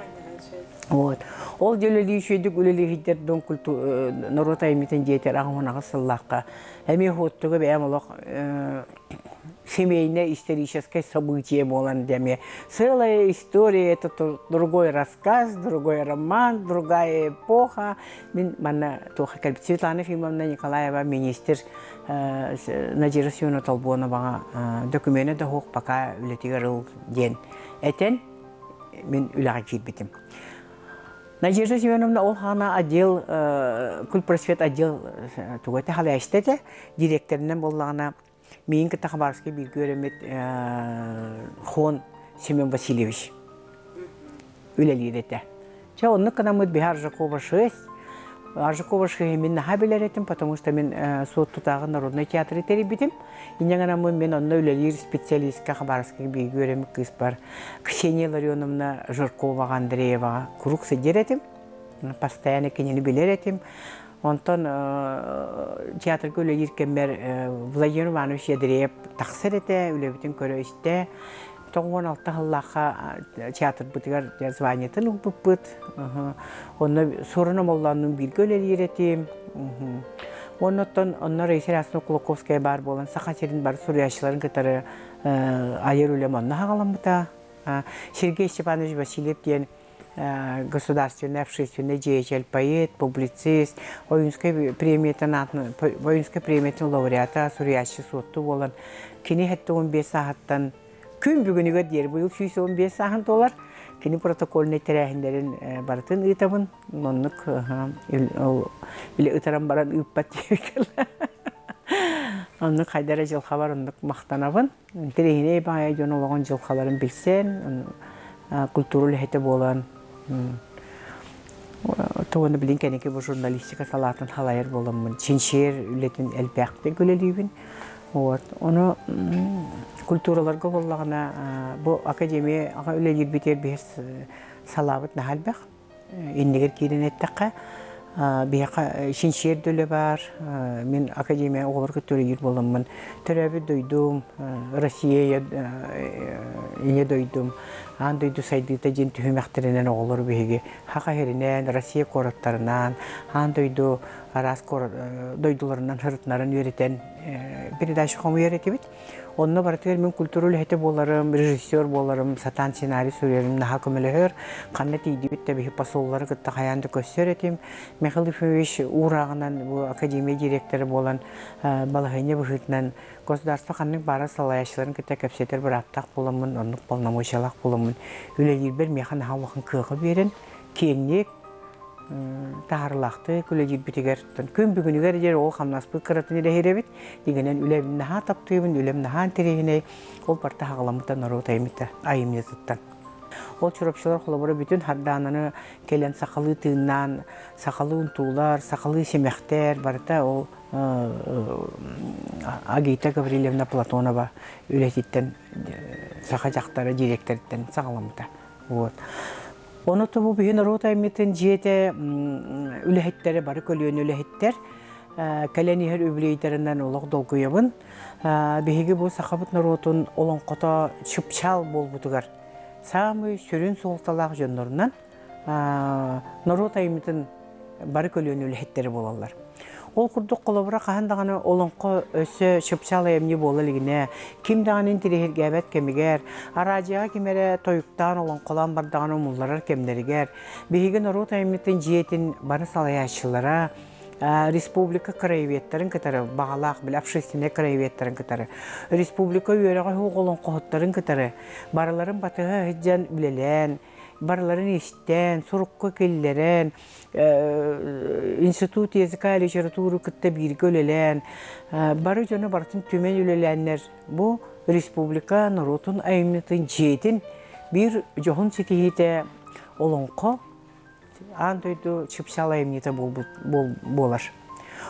Вот. Ол дьэ үлэлии үчүгэйдик үлэлииһиттэр дон норуот айымньытын дьиэтигэр 88 сыллаахха эмиэ Суоттуга бэйэм олох семейное историческое событие буолан эмиэ целая история это другой рассказ, другой роман, другая эпоха. Мин манна туохха кэлбит Светлана Ефимовна Николаева министр Надежда Семеновна Толбоноваҕа докумена да суох пока үлэтигэр ыл диэн этэн мин үлэҕэ киирбитим. Надежда Семеновна ол хаана отдел культпросвет отдел тугу этэ халайааччыта этэ директорынан буоллаҕына миигин кытта Хабаровскай бииргэ үөрэммит Хон Семен Васильевич үлэлиир этэ. Чэ, оннук гынаммыт биһи Аржакова 6. Аржакова 6 мин наһаа билэр этим, потому что мин Суоттутааҕы народнай театры тэрийбитим. Инньэ гынаммын мин онно үлэлиир специалистка Хабаровскай бииргэ үөрэммит кыыспар Ксения Ларионовна Жирковаҕа Андрееваҕа куруук сылдьар этим. Постоянно кинини билэр этим. Онтон театрга үлэлиир кэммэр Владимир Иванович Ядреев тахсар этэ, үлэбитин көрө-истэ. 96 сыллаахха театрбытыгар званиетын ылбыппыт. Онно Суорун Омоллооннуун бииргэ үлэлиир этим. Оннуттан онно Раиса Ясновна Кулаковская баар буолан Саха сирин бары суруйааччыларын кытары айар үлэм онно хаҕаламмыта. Сергей Степанович Васильев диэн государственный общественный деятель, поэт, публицист, Ойуунскай премиятын Ойуунскай премиятын лауреата, суруйааччы суотту буолан, кини 75 сааһыттан күн бүгүнүгэр диэри быйыл 115 сааһын туолар. Кини протокольнай тэрээһиннэрин барытын ыытабын. Оннук ол били ытаран баран ыыппат диэбиккэ Оннук хайдара дьылхабар оннук махтанабын. Интэриэһинэй баҕайы дьон олоҕун дьылҕаларын билсэн, культура үлэһитэ буолан, тугуну билин кэнники бу журналистика салаатын халайар буоламмын, чинчийэр үлэтин элбэхтик үлэлиибин. Вот. Ону культураларга буоллаҕына, бу академия үлэлиирбитигэр биһир салаабыт наһаа элбэх. Иннигэр киирэн эттэххэ, биһиэхэ чинчийэр да үлэ баар. Мин академия оҕолорго төрүүр буоламмын, төрөөбүт дойдум, Россия ийэ дойдум, аан дойду сайдыыта диэн түһүмэхтэринэн оҕолору биһиги Саха сиринэн, Россия куораттарынан, аан дойду араас дойдуларынан сырытынарын үөрэтэн передача хомуйар этибит. Онно барытыгар мин культура үлэһитэ буоларым, режиссер буоларым, сатаан сценарий суруйарым наһаа көмөлөһөр. Ханна тиийдибит да биһи посоллары кытта хайаан да көрсөр этим. Михаил Ефимович уурааҕынан бу академия директора буолан балаһыанньа быһыытынан государство ханнык баара салайааччыларын кытта кэпсэтэр бырааптаах буоламмын, оннук полномочиялаах буоламмын үлэлиирбэр миэхэ наһаа улахан кыаҕы биэрэн, киэҥник таһаарыылаахтык үлэлиирбитигэр күн бүгүнүгэр диэри ол хамнаспыт кыратын үлэһирэбит. Дигэнэн үлэбин наһаа таптыыбын, үлэм наһаа интэриэһинэй. Ол барыта хаҕаламмыта норуот айымньыта айымньытыттан. Ол чурапчылар холобура бүтүн Хардаананы кэлэн сахалыы тыыннаан, сахалыы унтуулар, сахалыы симэхтэр барыта ол Агита Гаврильевна Платонова үлэтиттэн саха дьахтара директориттан саҕаламмыта. Вот. Ону бу биһи норуот айымньытын дьиэтэ үлэһиттэрэ бары көлүөнэ үлэһиттэр кэлэн иһэр үбүлүөйдэринэн олох долгуйабын. Биһиги бу сахабыт норуотун олоҥхото чыпчаал буолбутугар саамай сүрүн суолталаах дьоннорунан норуот айымньытын бары көлүөнэ үлэһиттэрэ буолаллар. Ол курдук холобура хаһан даҕаны олоҥхо өссө чыпчаал айымньы буола илигинэ, ким даҕаны интириэһиргээбэт кэмигэр, араадьыйаҕа ким эрэ тойуктаан олоҥхолоон бардаҕына умулларар кэмнэригэр, биһиги норуот айымньытын дьиэтин бары салайааччылара республика краеведтарын кытары, баҕалаах били общественнай краеведтарын кытары, республика үөрэҕэ суох олоҥхоһуттарын кытары барыларын батыһа сылдьан үлэлээн, барыларын истэн, сурукка киллэрэн, институт языка и литературы кытта бииргэ үлэлээн, бары дьону барытын түмэн үлэлээннэр бу республика норуотун айымньытын дьиэтин биир дьоһун ситиһиитэ олоҥхо аан дойду чыпчаал айымньыта буолар.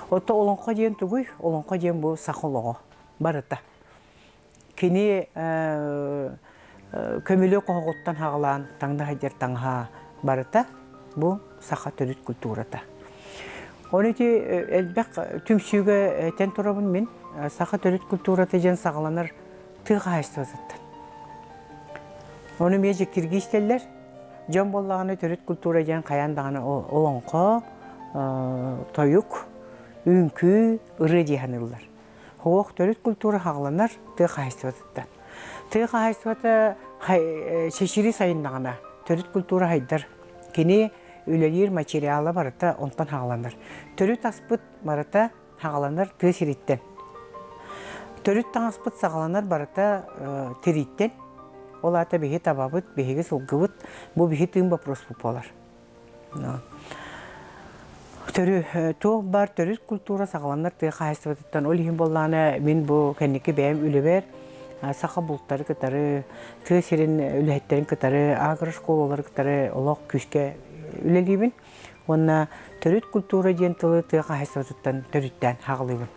Оттон олоҥхо диэн тугуй? Олоҥхо диэн бу саха олоҕо барыта. Кини көмүлүөк оһоҕуттан хаҕылаан таҥна сылдьар таҥаһа барыта бу саха төрүт культурата. Ол ити элбэх түмсүүгэ этэн турабын мин саха төрүт культурата диэн саҕаланар тыа хаһаайыстыбатыттан. Ону эмиэ дьиктиргии истэллэр. Дьон буоллаҕына төрүт культура диэн хайаан даҕаны олоҥхо, тойук, үҥкүү, ырыа дии саныыллар. Суох төрүт культура хаҕыланар тыа хаһаайыстыбатыттан. Тыа хаһаайыстыбата чэчири сайыннаҕына төрүт культура хайдар. Кини үлэлиир материала барыта онтон хаҕыланар. Төрүт аспыт барыта хаҕыланар тыа сириттэн. Төрүт таҥаспыт саҕаланар барыта тирииттэн. Ол аата биһи табабыт, биһиги сылгыбыт, бу биһи тыын боппуруоспут буолар. Төрү, туох баар төрүт культура саҕаланар тыа хаһаайыстыбатыттан ол иһин буоллаҕына мин бу кэнники бэйэм үлэбэр саха бултары кытары, тыа сирин үлэһиттэрин кытары, агрошколалары кытары олох күүскэ үлэлиибин. Уонна төрүт культура диэн тылы тыа хаһаайыстыбатыттан төрүттээн хаҕылыыбын.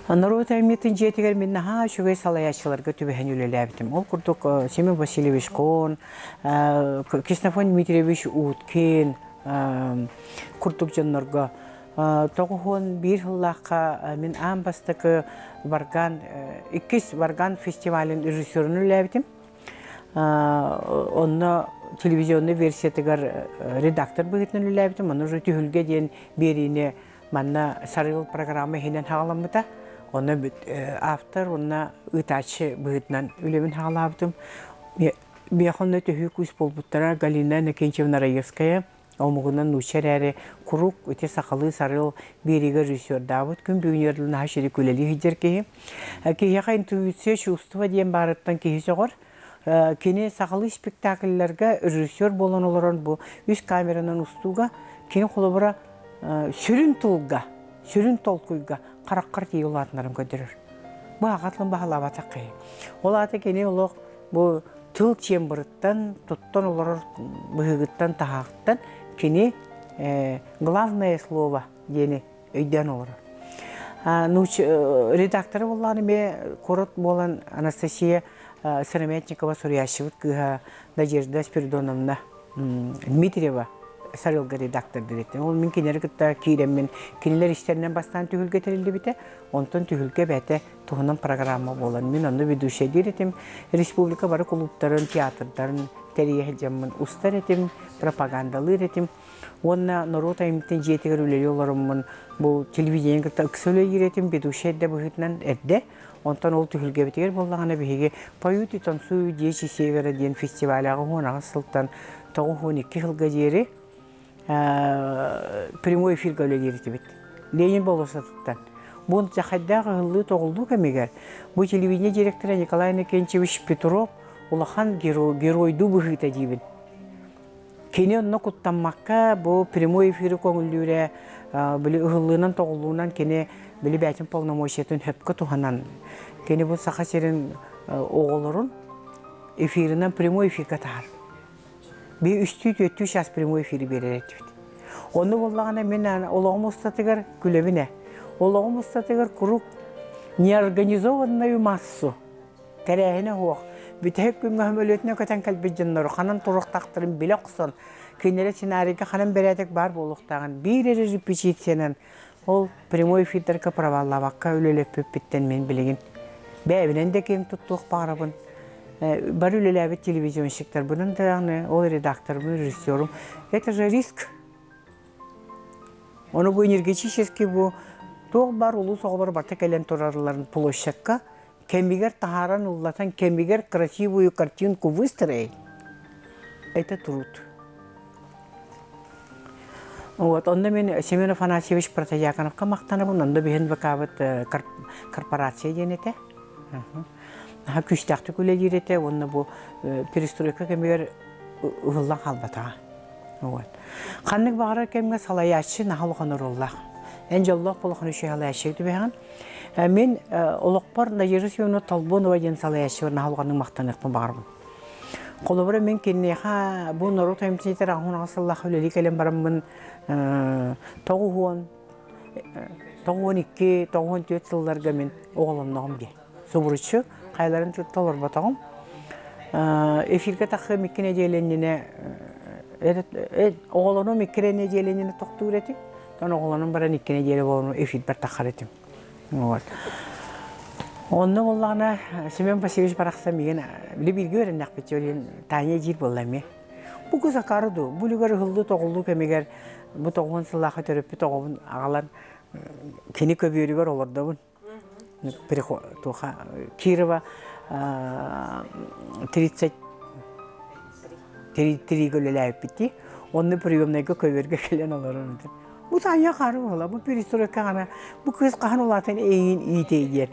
Норуот айымньытын дьиэтигэр мин наһаа үчүгэй салайааччыларга түбэһэн үлэлээбитим. Ол курдук Семен Васильевич Кон, Ксенофонт Дмитриевич Уткин курдук дьоннорго 91 сыллаахха мин аан бастакы Варган, иккис Варган фестивалын режиссерун үлэлээбитим. Онно телевизионный версиятыгар редактор быһыытынан үлэлээбитим. Онно уже түһүлгэ диэн биэриини манна Сарыал программа иһинэн хаҕаламмыта. Онно автор уонна ыытааччы быһыытынан үлэбин хаҕалаабытым. Миэхэ онно төһүү күүс буолбуттара Галина Иннокентьевна Раевская омугунан нуучча эрээри куруук ити сахалыы сарыал биэриигэ режиссердаабыт күн бүгүнүгэр наһаа үчүгэй үлэлии сылдьар киһи. Киһиэхэ интуиция, чувство диэн баарыттан киһи сөҕөр. Кини сахалыы спектакльларга режиссер буолан олорон бу үс камеранан устууга кини холобура сүрүн тылга, сүрүн толкуйга хараххар тиийэ улаатынарын көрдөрөр. Бу аҕа тылын баһылаабатах киһи. Ол аата кини олох бу тыл чембырыттан, туттан олорор быһыыгыттан таһаҕыттан кини главное слово диэни өйдөөн олорор. Редакторы буоллаҕына эмиэ куорат буолан Анастасия Сыромятникова суруйааччыбыт кыыһа Надежда Спиридоновна Дмитриева Сарыалга редактордыыр этим. Ол мин кинилэри кытта киирэммин кинилэр истэринэн бастаан түһүлгэ тэриллибитэ. Онтон түһүлгэ бэйэтэ туһунан программа буолан мин онно ведущайдыыр этим. Республика бары кулууптарын, театрдарын тэрийэ сылдьаммын устар этим, пропагандалыыр этим. Уонна норуот айымньытын дьиэтигэр үлэлии олороммун бу телевидение кытта ыкса үлэлиир этим, ведущай эрдэ быһыытынан эрдэ. Онтон ол түһүлгэбитигэр буоллаҕына биһиги «Поют и танцуют дети Севера» диэн фестиваль 88 сылтан 92 сылга диэри прямой эфиргэ үлэлиир этибит. Ленин болуоссатыттан. Бу хайдаах ыһыллыы-тоҕуллуу кэмигэр бу телевидение директора Николай Иннокентьевич Петров улахан геройдуу быһыыта диибин. Кини онно куттаммакка бу прямой эфири көҥүллүүрэ, били ыһыллыынан-тоҕуллуунан кини били бэйэтин полномочиятын сөпкө туһанан, кини бу Саха сирин оҕолорун эфиринэн прямой эфиргэ таһар. Би үстүү-түөртүү час прямой эфири биэрэр этибит. Онно буоллаҕына мин олоҕум устатыгар күлэбин ээ. Олоҕум устатыгар куруук неорганизованную массу тэрээһинэ суох. Бүтэһик күҥҥэ сөмөлүөтүнэн көтөн кэлбит дьоннору ханан туруохтаахтарын билэ охсон, кинилэри сценарийга ханан бэрээдэк баар буолуохтааҕын биир эрэ репетициянан ол прямой эфирдэргэ проваллаабакка үлэлэппиппиттэн мин билигин бэйэбинэн да киэҥ туттуох баҕарабын. Бары үлэлээбит телевизионщиктарбынан даҕаны, ол редакторбын, режиссерум. Это же риск. Ону бу энергетический бу туох баар улуус оҕолоро барыта кэлэн туралларын площадка кэмигэр таһааран уллатан кэмигэр красивую картинку выстроить это труд. Вот, онно мин Семен Афанасьевич Протодьяконовка махтанабын, онно биһин ВК-быт корпорация диэн этэ. Наһаа күүстээхтик үлэлиир этэ уонна бу перестройка кэмигэр ыһыллан хаалбатаҕа. Вот. Ханнык баҕарар кэмҥэ салайааччы наһаа улахан оруоллаах. Эн дьоллоох улахан үчүгэй салайааччы түбэһэҕин. Мин олохпор Надежда Семеновна Толбонова диэн салайааччыбар наһаа улаханнык махтаныахпын баҕарабын. Холобура, мин киниэхэ бу норуот айымньытыгар аҕыс сыллаах үлэлии кэлэн бараммын 92, 94 сылларга мин оҕолонноҕум дии. Субуруччу хайаларын толорботоҕум. Эфиргэ тахсыам икки нэдиэлэ иннинэ оҕолонум икки эрэ нэдиэлэ иннинэ тохтуур этим. Оттон оҕолонон баран икки нэдиэлэ буолан эфирбэр таххар этим. Вот. Онно буоллаҕына Семен Васильевич барахсан миигин били бииргэ үөрэннэхпит, Таня диир буолла эмиэ. Бу кыз акаары дуу, бу үлүгэр ыһыллыы-тоҕуллуу кэмигэр бу тоҕуһун сыллаахха төрөппүт оҕобун аҕалан кини көбүөрүгэр олордобун. Туоха Кирова 30 трига үлэлээбиппит дии. Онно приемнайга көбүөргэ кэлэн олорор. Бу таанньа хаары буола, бу перестройка гана, бу кыыс хаһан улаатан эйигин иитей диэн.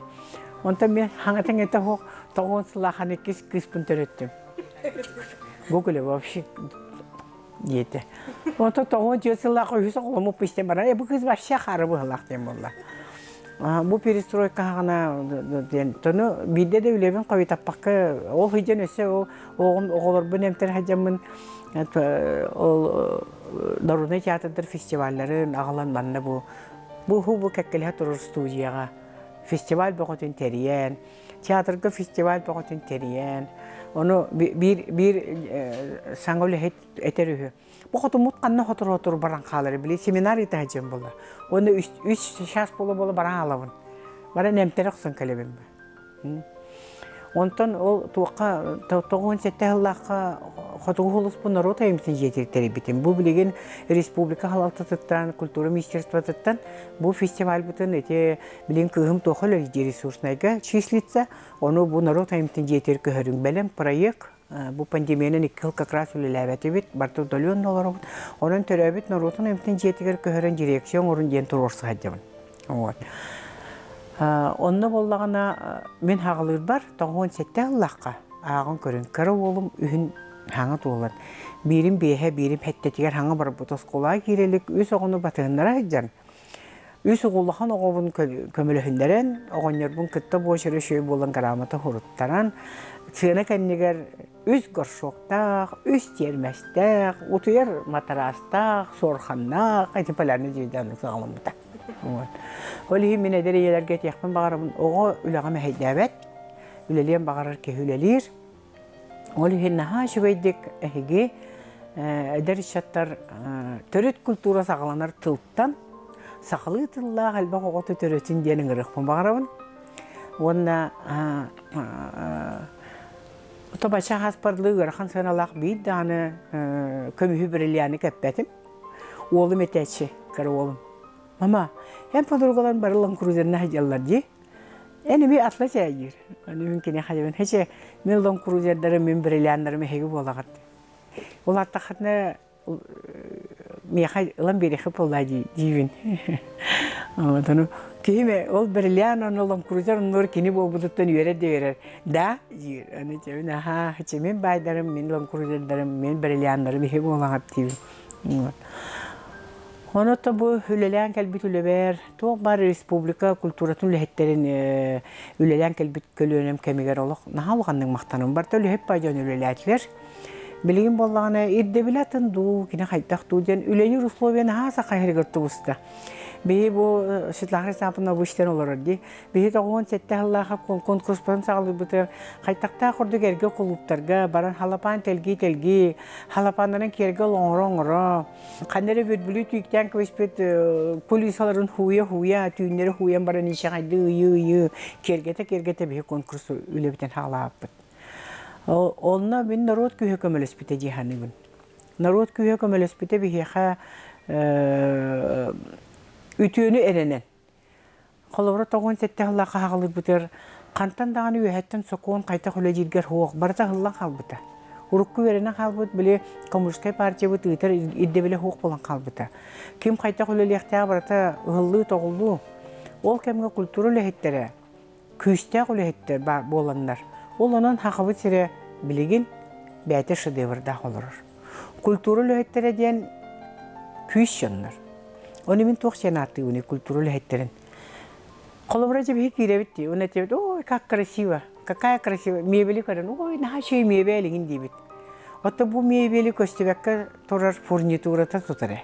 Онтон мен хаҥатан этэ хоох тоҕуон сыллахан иккис кыыспын төрөттүм. Гоголя вообще диэтэ. Онтон 94 сыллаах үһүс оҕоломмут истэн баран, э бу кыыс вообще хаары быһылаах диэн буолла. Бу перестройка хаҕана диэн тону биирдэ да үлэбин хойутаппакка ол сылдьан өссө ол оҕом оҕолорбун эмтэр сылдьаммын ол народнай театрдар фестивалларын аҕалан манна бу бу бу кэккэлэһэ турар студияҕа фестиваль бөҕөтүн тэрийэн театрга фестиваль бөҕөтүн тэрийэн ону биир биир саҥа үлэһит этэр үһү бу хотуммут ханна хотору баран хаалар били семинар ыыта сылдьан буолла уонна үс үс час буола буола баран хаалабын баран эмтэрэ охсон кэлэбин Онтон ол туохха 97 сыллаахха Хотугу улууспун норуот айымньытын дьиэтигэр тэрийбитим. Бу билигин республика салалтатыттан, культура министерствотыттан бу фестивальбытын ити билигин кыыһым туохха үлэлиир ресурснайга числится. Ону бу норуот айымньытын дьиэтигэр көһөрүҥ бэлэм проект. Бу пандемиянан икки сыл как раз үлэлээбэтибит, барыта удаленно олоробут. Онон төрөөбүт норуотун айымньытын дьиэтигэр көһөрөн дирекция оҥорун диэн туруорса сылдьабын. Вот. Онно буоллаҕына мин хаҕылыырбар 97 ыллахха ааҕын көрүн кыра уолум үһүн хаҥа туолан биирим биэһэ биирим сэттэтигэр хаҥа барбыт оскуолаҕа киирэ илик үс оҕону батыһыннара сылдьан үс улахан оҕобун көмөлөһүннэрэн оҕонньорбун кытта буочара үчүгэй буолан грамота суруттаран сыана кэннигэр үс горшоктаах, үс тиэрмэстээх, утуйар матараастаах, суорханнаах эти полярный звезда саҕаламмыта. Вот. Ол иһин мин эдэр ийэлэргэ этиэхпин баҕарабын, оҕо үлэҕэ мэһэйдээбэт, үлэлиэн баҕарар киһи үлэлиир. Ол иһин наһаа үчүгэйдик эһиги эдэр ыччаттар төрүт культура саҕаланар тылтан сахалыы тыллаах элбэх оҕото төрөтүн диэн ыҥырыахпын баҕарабын. Уонна Тобача хаспарлыы ыарахан сыаналаах биир даҕаны көмүһү бриллианы кэппэтим. Уолум этээччи, кыра уолум. Мама, эн подругаларым бары ланкрузерна сылдьаллар дии. Эн эмиэ атлас ээ диир. Аны мин кини хайабын, хэчэ, мин ланкрузердарым, мин бриллианнарым эһиги буолаҕыт. Улааттаххытына миэхэ ылан биэриэххэ буоллаа дии диибин. Ону киһим ол бриллиант онно ланкрузер оннугар кини буолбутуттан үөрэр да үөрэр. Да диир. Аны этэбин, аһаа, мин баайдарым, мин ланкрузердарым, мин бриллианнарым иһи буолаҕыт диибин. Ону бу үлэлээн кэлбит үлэбэр туох баар республика культуратын үлэһиттэрин үлэлээн кэлбит көлүөнэм кэмигэр олох наһаа улаханнык махтанабын. Барыта үлэһит баа дьон үлэлээтилэр. Билигин буоллаҕына ирдэбилэ атын дуу, кини хайдах дуу диэн үлэлиир условия наһаа саха иһигэр тубуста. Биһи бу Светлана Хрисаповна бу истэн олорор дии. Биһи 97 сыллаахха конкурспутун саҕалыырбытыгар хайтахтаах курдук эргэ кулууптарга баран халапаан тэлгии-тэлгии, халапааннарын киэргэл оҥоро-оҥоро, ханна эрэ бүрбүлүү түүктээн кэбиспит кулисаларын хууйа-хууйа, түүннэри хууйан баран инчэҕэйдии ыйыы-ыйыы, киэргэтэ-киэргэтэ биһи конкурс үлэбитин саҕалаабыппыт. Онно мин норуот күүһэ көмөлөспүтэ дии саныыбын. Норуот күүһэ көмөлөспүтэ биһиэхэ үтүөнү эрэнэн. Холобура, 97 сыллаахха хаҕылыырбытыгар хантан даҕаны үөһэттэн сокуон хайдах үлэлииргэр суох, барыта ыһыллан хаалбыта. Урукку үөрэнэн хаалбыт, били коммунистическай партиябыт ыытар ирдэбилэ суох буолан хаалбыта. Ким хайдах үлэлиэхтээҕэ барыта ыһыллыы-тоҕуллуу. Ол кэмҥэ культура үлэһиттэрэ күүстээх үлэһиттэр баар буоланнар, ол онон Сахабыт сирэ билигин бэйэтэ шедеврдаах олорор. Культура үлэһиттэрэ диэн күүс дьоннор. Ону мин туох диэн ааттыыбыный культура үлэһиттэрин? Холобура дьэ биһи киирэбит дии, уонна этэбит, ой, как красиво, какая красивая, мебели көрөн, ой, наһаа үчүгэй мебель игин диибит. Оттон бу мебели көстүбэккэ турар фурнитурата тутар ээ.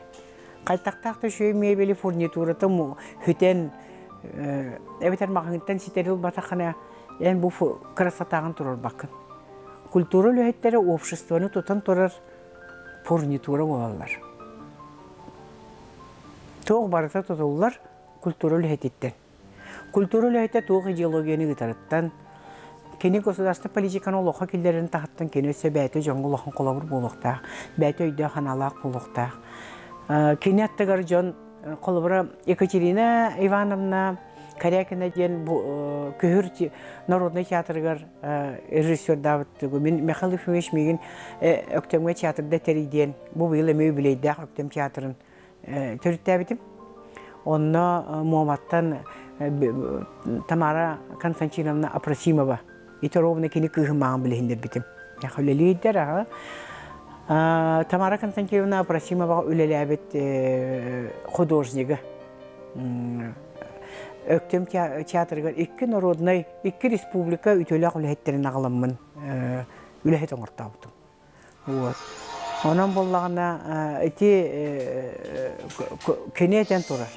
Хайтахтаах да үчүгэй мебели фурнитурата хүтэн эбэтэр маҕаһыынтан ситэри ылбатаххына эн бу красотаҕын туруорбаккын. Культура үлэһиттэрэ обществоны тутан турар фурнитура буолаллар. Туох барыта тутуллар культура үлэһититтэн. Культура үлэһитэ туох идеологияны ыытарыттан, Кини государство политиканы олоххо киллэрэрин таһыттан кини өссө бэйэтэ дьоҥҥо улахан холобур буолуохтаах, бэйэтэ өйдөөх-санаалаах буолуохтаах. Кини аттыгар дьон холобура Екатерина Ивановна Корякина диэн бу Күһүр народнай театрыгар режиссердаабыт мин Михаил Ефимович миигин Өктөмҥө театрда тэрий диэн бу быйыл эмиэ үбүлүөйдээх Өктөм театрын төрүттээбитим. Онно Муоматтан Тамара Константиновна Апросимова ити ровно кини кыыһым мааҕын билиһиннэрбитим. Үлэлиирдэр аҕа. Тамара Константиновна Апросимоваҕа үлэлээбит художнига. Өктөм театрыгар икки народнай, икки республика үтүөлээх үлэһиттэрин аҕаламмын үлэһит оҥортообутум. Вот. Онон буоллаҕына ити кини этэн турар.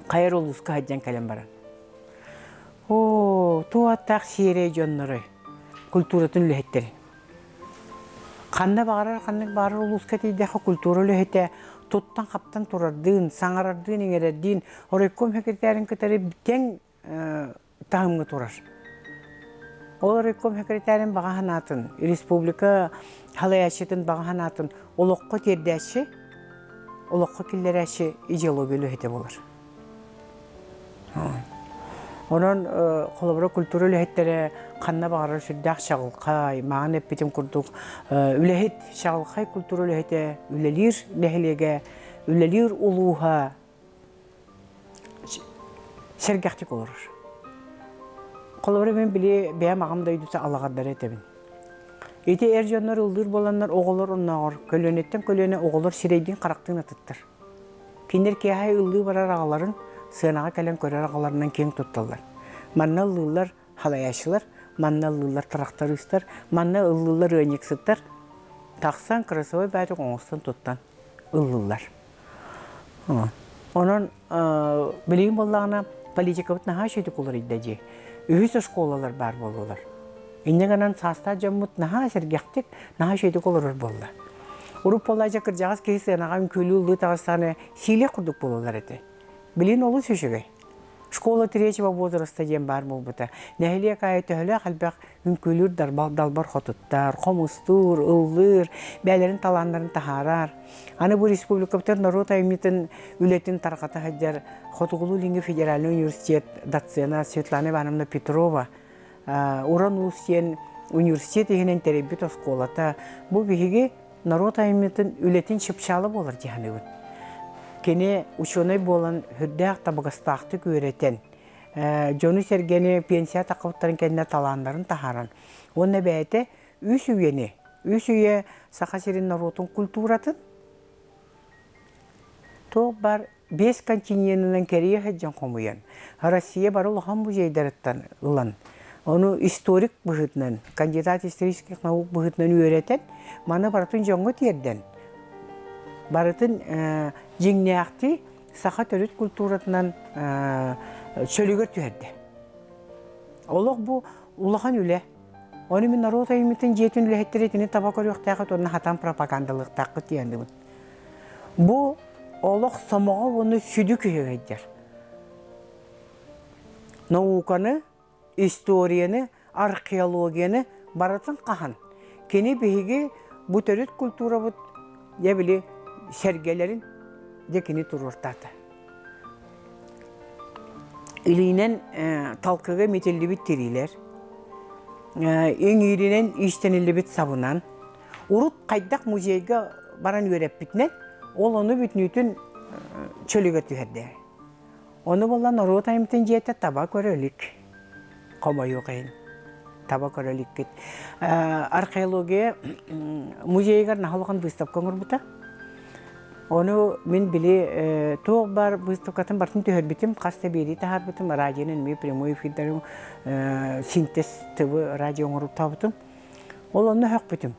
Хайар улууска сылдьан кэлэн баран. Оо, туох сиэрэй дьоннорой, культуратын үлэһиттэрин. Ханна баҕарар ханнык баҕарар улууска тиийдэххэ культура үлэһитэ туттан-хаптан турардыын, саҥарардыын-иҥэрэрдиин оройкуом секретарын кытары тэҥ таһымҥа турар. Ол райком секретарын баҕа санаатын, республика салайааччытын баҕа санаатын олоххо тиэрдээччи, олоххо киллэрээччи идеология үлэһитэ буолар. Онон холобура культура үлэһиттэрэ ханна баҕарар сүрдээх чаҕылхай, маҕан эппитим курдук үлэһит, чаҕылхай культура үлэһитэ үлэлиир нэһилиэгэ, үлэлиир улууһа сэргэхтик олорор. Холобура мин били бэйэм аҕам дойдута Алаҕардары этэбин. Ити эр дьоннор ыллыыр буоланнар оҕолор оннооҕор көлүөнэттэн көлүөнэ оҕолор сирэйдиин-харахтыын атыттар. Кинилэр киэһэ ыллыы барар аҕаларын сыанаҕа кэлэн көрөр аҕаларынан киэҥ тутталлар. Манна ыллыыллар халайааччылар, манна ыллыыллар тырахтарыыстар, манна ыллыыллар ыанньыксыттар тахсан красовой баатык оҥостон туттан ыллыыллар. Онон билигин буоллаҕына политикабыт наһаа үчүгэй уларыйда дии. Үһүс оскуолалар баар буоллулар. Инньэ гынан саастаах дьоммут наһаа сэргэхтик, наһаа үчүгэйдик олорор буолла. Урут буоллаача кырдьаҕас киһи сыанаҕа үҥкүүлүү ыллыы таҕыстаҕына сиилиэх курдук буолаллар этэ. Билигин олус үчүгэй. Школа третьего возраста диэн баар буолбута. Нэһилиэк аайы төһөлөөх элбэх үҥкүүлүүр далбар хотуттар, хомустуур, ыллыыр, бэйэлэрин талааннарын таһаарар. Аны бу республикабытыгар норуот айымньытын үлэтин тарҕата сылдьар Хотугулуу-Илиҥҥи федеральнай университет доцена Светлана Ивановна Петрова Уран Уус диэн университет иһинэн тэрийбит оскуолата бу биһиги норуот айымньытын үлэтин чыпчаала буолар дии саныыбын. Кини учуонай буолан сүрдээх табыгастаахтык үөрэтэн, дьону-сэргэни пенсия таххыбыттарын кэннэ талааннарын таһааран уонна бэйэтэ үс үйэни, үс үйэ Саха сирин норуотун культуратын туох баар биэс континенынан кэрийэ сылдьан хомуйан, Россия бары улахан музейдарыттан ылан, ону историк быһыытынан, кандидат исторических наук быһыытынан үөрэтэн, маны барытын дьоҥҥо тиэрдэн, барытын дьиҥнээхтии саха төрүт культуратынан чөлүгэр түһэрдэ. Олох бу улахан үлэ. Ону мин норуот айымньытын дьиэтин үлэһиттэрэ итини таба көрүөхтээххит уонна хатан пропагандалыахтааххыт диэн Бу олох сомоҕо уонна сүдү күһүгэйдэр. Науканы, историяны, археологияны барытын хаһан кини биһиги бу төрүт культурабыт дьэ били сэргэлэрин дьэ кини туруортаата. Илиинэн талкыга имитиллибит тириилэр, иҥииринэн иистэниллибит сабынан, Урут хайдах музейга баран үөрэппитинэн, ол ону бүтүнүүтүн чөлүгэр түһэрдэ. Ону буолла норуот айымтын дьиэтэ таба көрө илик. Хомойуох иһин. Таба көрө иликкит. Археология музейыгар наһаа улахан выставка оҥорбута. Ону мин били туох баар выставкатын барытын түһэрбитим, хас да биэрии таһаарбытым, радионан эмиэ прямой эфирдары синтез ТВ радио оҥорутаабытым. Ол онно өһөхпүтүм.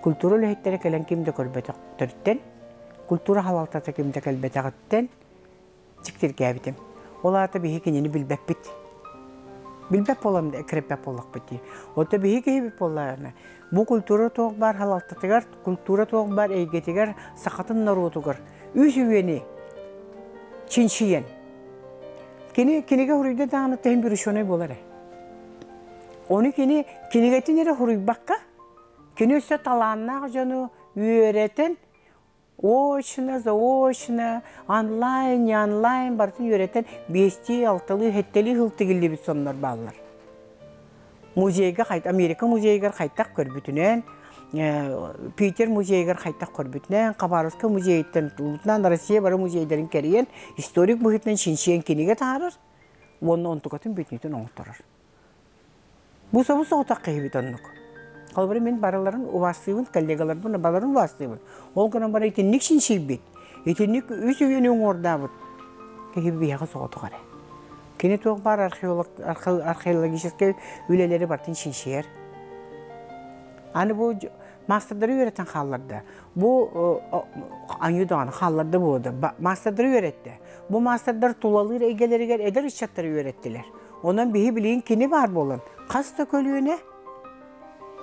Культура үлэһиттэрэ кэлэн ким да көрбөтөхтөрүттэн, культура салалтата ким да кэлбэтэҕиттэн дьиктиргээбитим. Ол аата биһи кинини билбэппит. Билбэт буолан эккирэппэт буоллахпыт дии. Ото биһи киһибит буоллаҕына, бу культура туох баар салалтатыгар, культура туох баар эйгэтигэр, сахатын норуотугар үс үйэни чинчийэн, кини кинигэ суруйда даҕаны тэһин бүрүчүөнэй буолар ээ. Ону кини кинигэтин эрэ суруйбакка, кини өссө талааннаах дьону үөрэтэн, очно, заочно, онлайн, не онлайн барытын үөрэтэн биэстии, алталыы, сэттэлии сыл тигиллибит соннор бааллар. Музейга Америка музейыгар хайтах көрбүтүнэн, Питер музейыгар хайтах көрбүтүнэн, Хабаровскай музейыттан тутулбутунан Россия бары музейдарын кэрийэн, историк быһыытынан чинчийэн кинигэ таһаарар уонна онтукатын бүтүнүтүн оҥотторор. Бу собус соҕотох киһибит оннук. Холобура мин барыларын убаастыыбын, коллегаларбын баларын убаастыыбын. Ол гынан баран итинник чинчийбит, итинник үс үйэни уҥуордаабыт киһи биһиэхэ соҕотох эрэ. Кини туох баар археолог, археологическай үлэлэри барытын чинчийэр. Аны бу маастардары үөрэтэн хаалларда. Бу аньыы даҕаны хаалларда буолда. Маастардары үөрэттэ. Бу маастардар тулалыыр эйгэлэригэр эдэр ыччаттары үөрэттилэр. Онон биһи билигин кини баар буолан, хас да көлүөнэ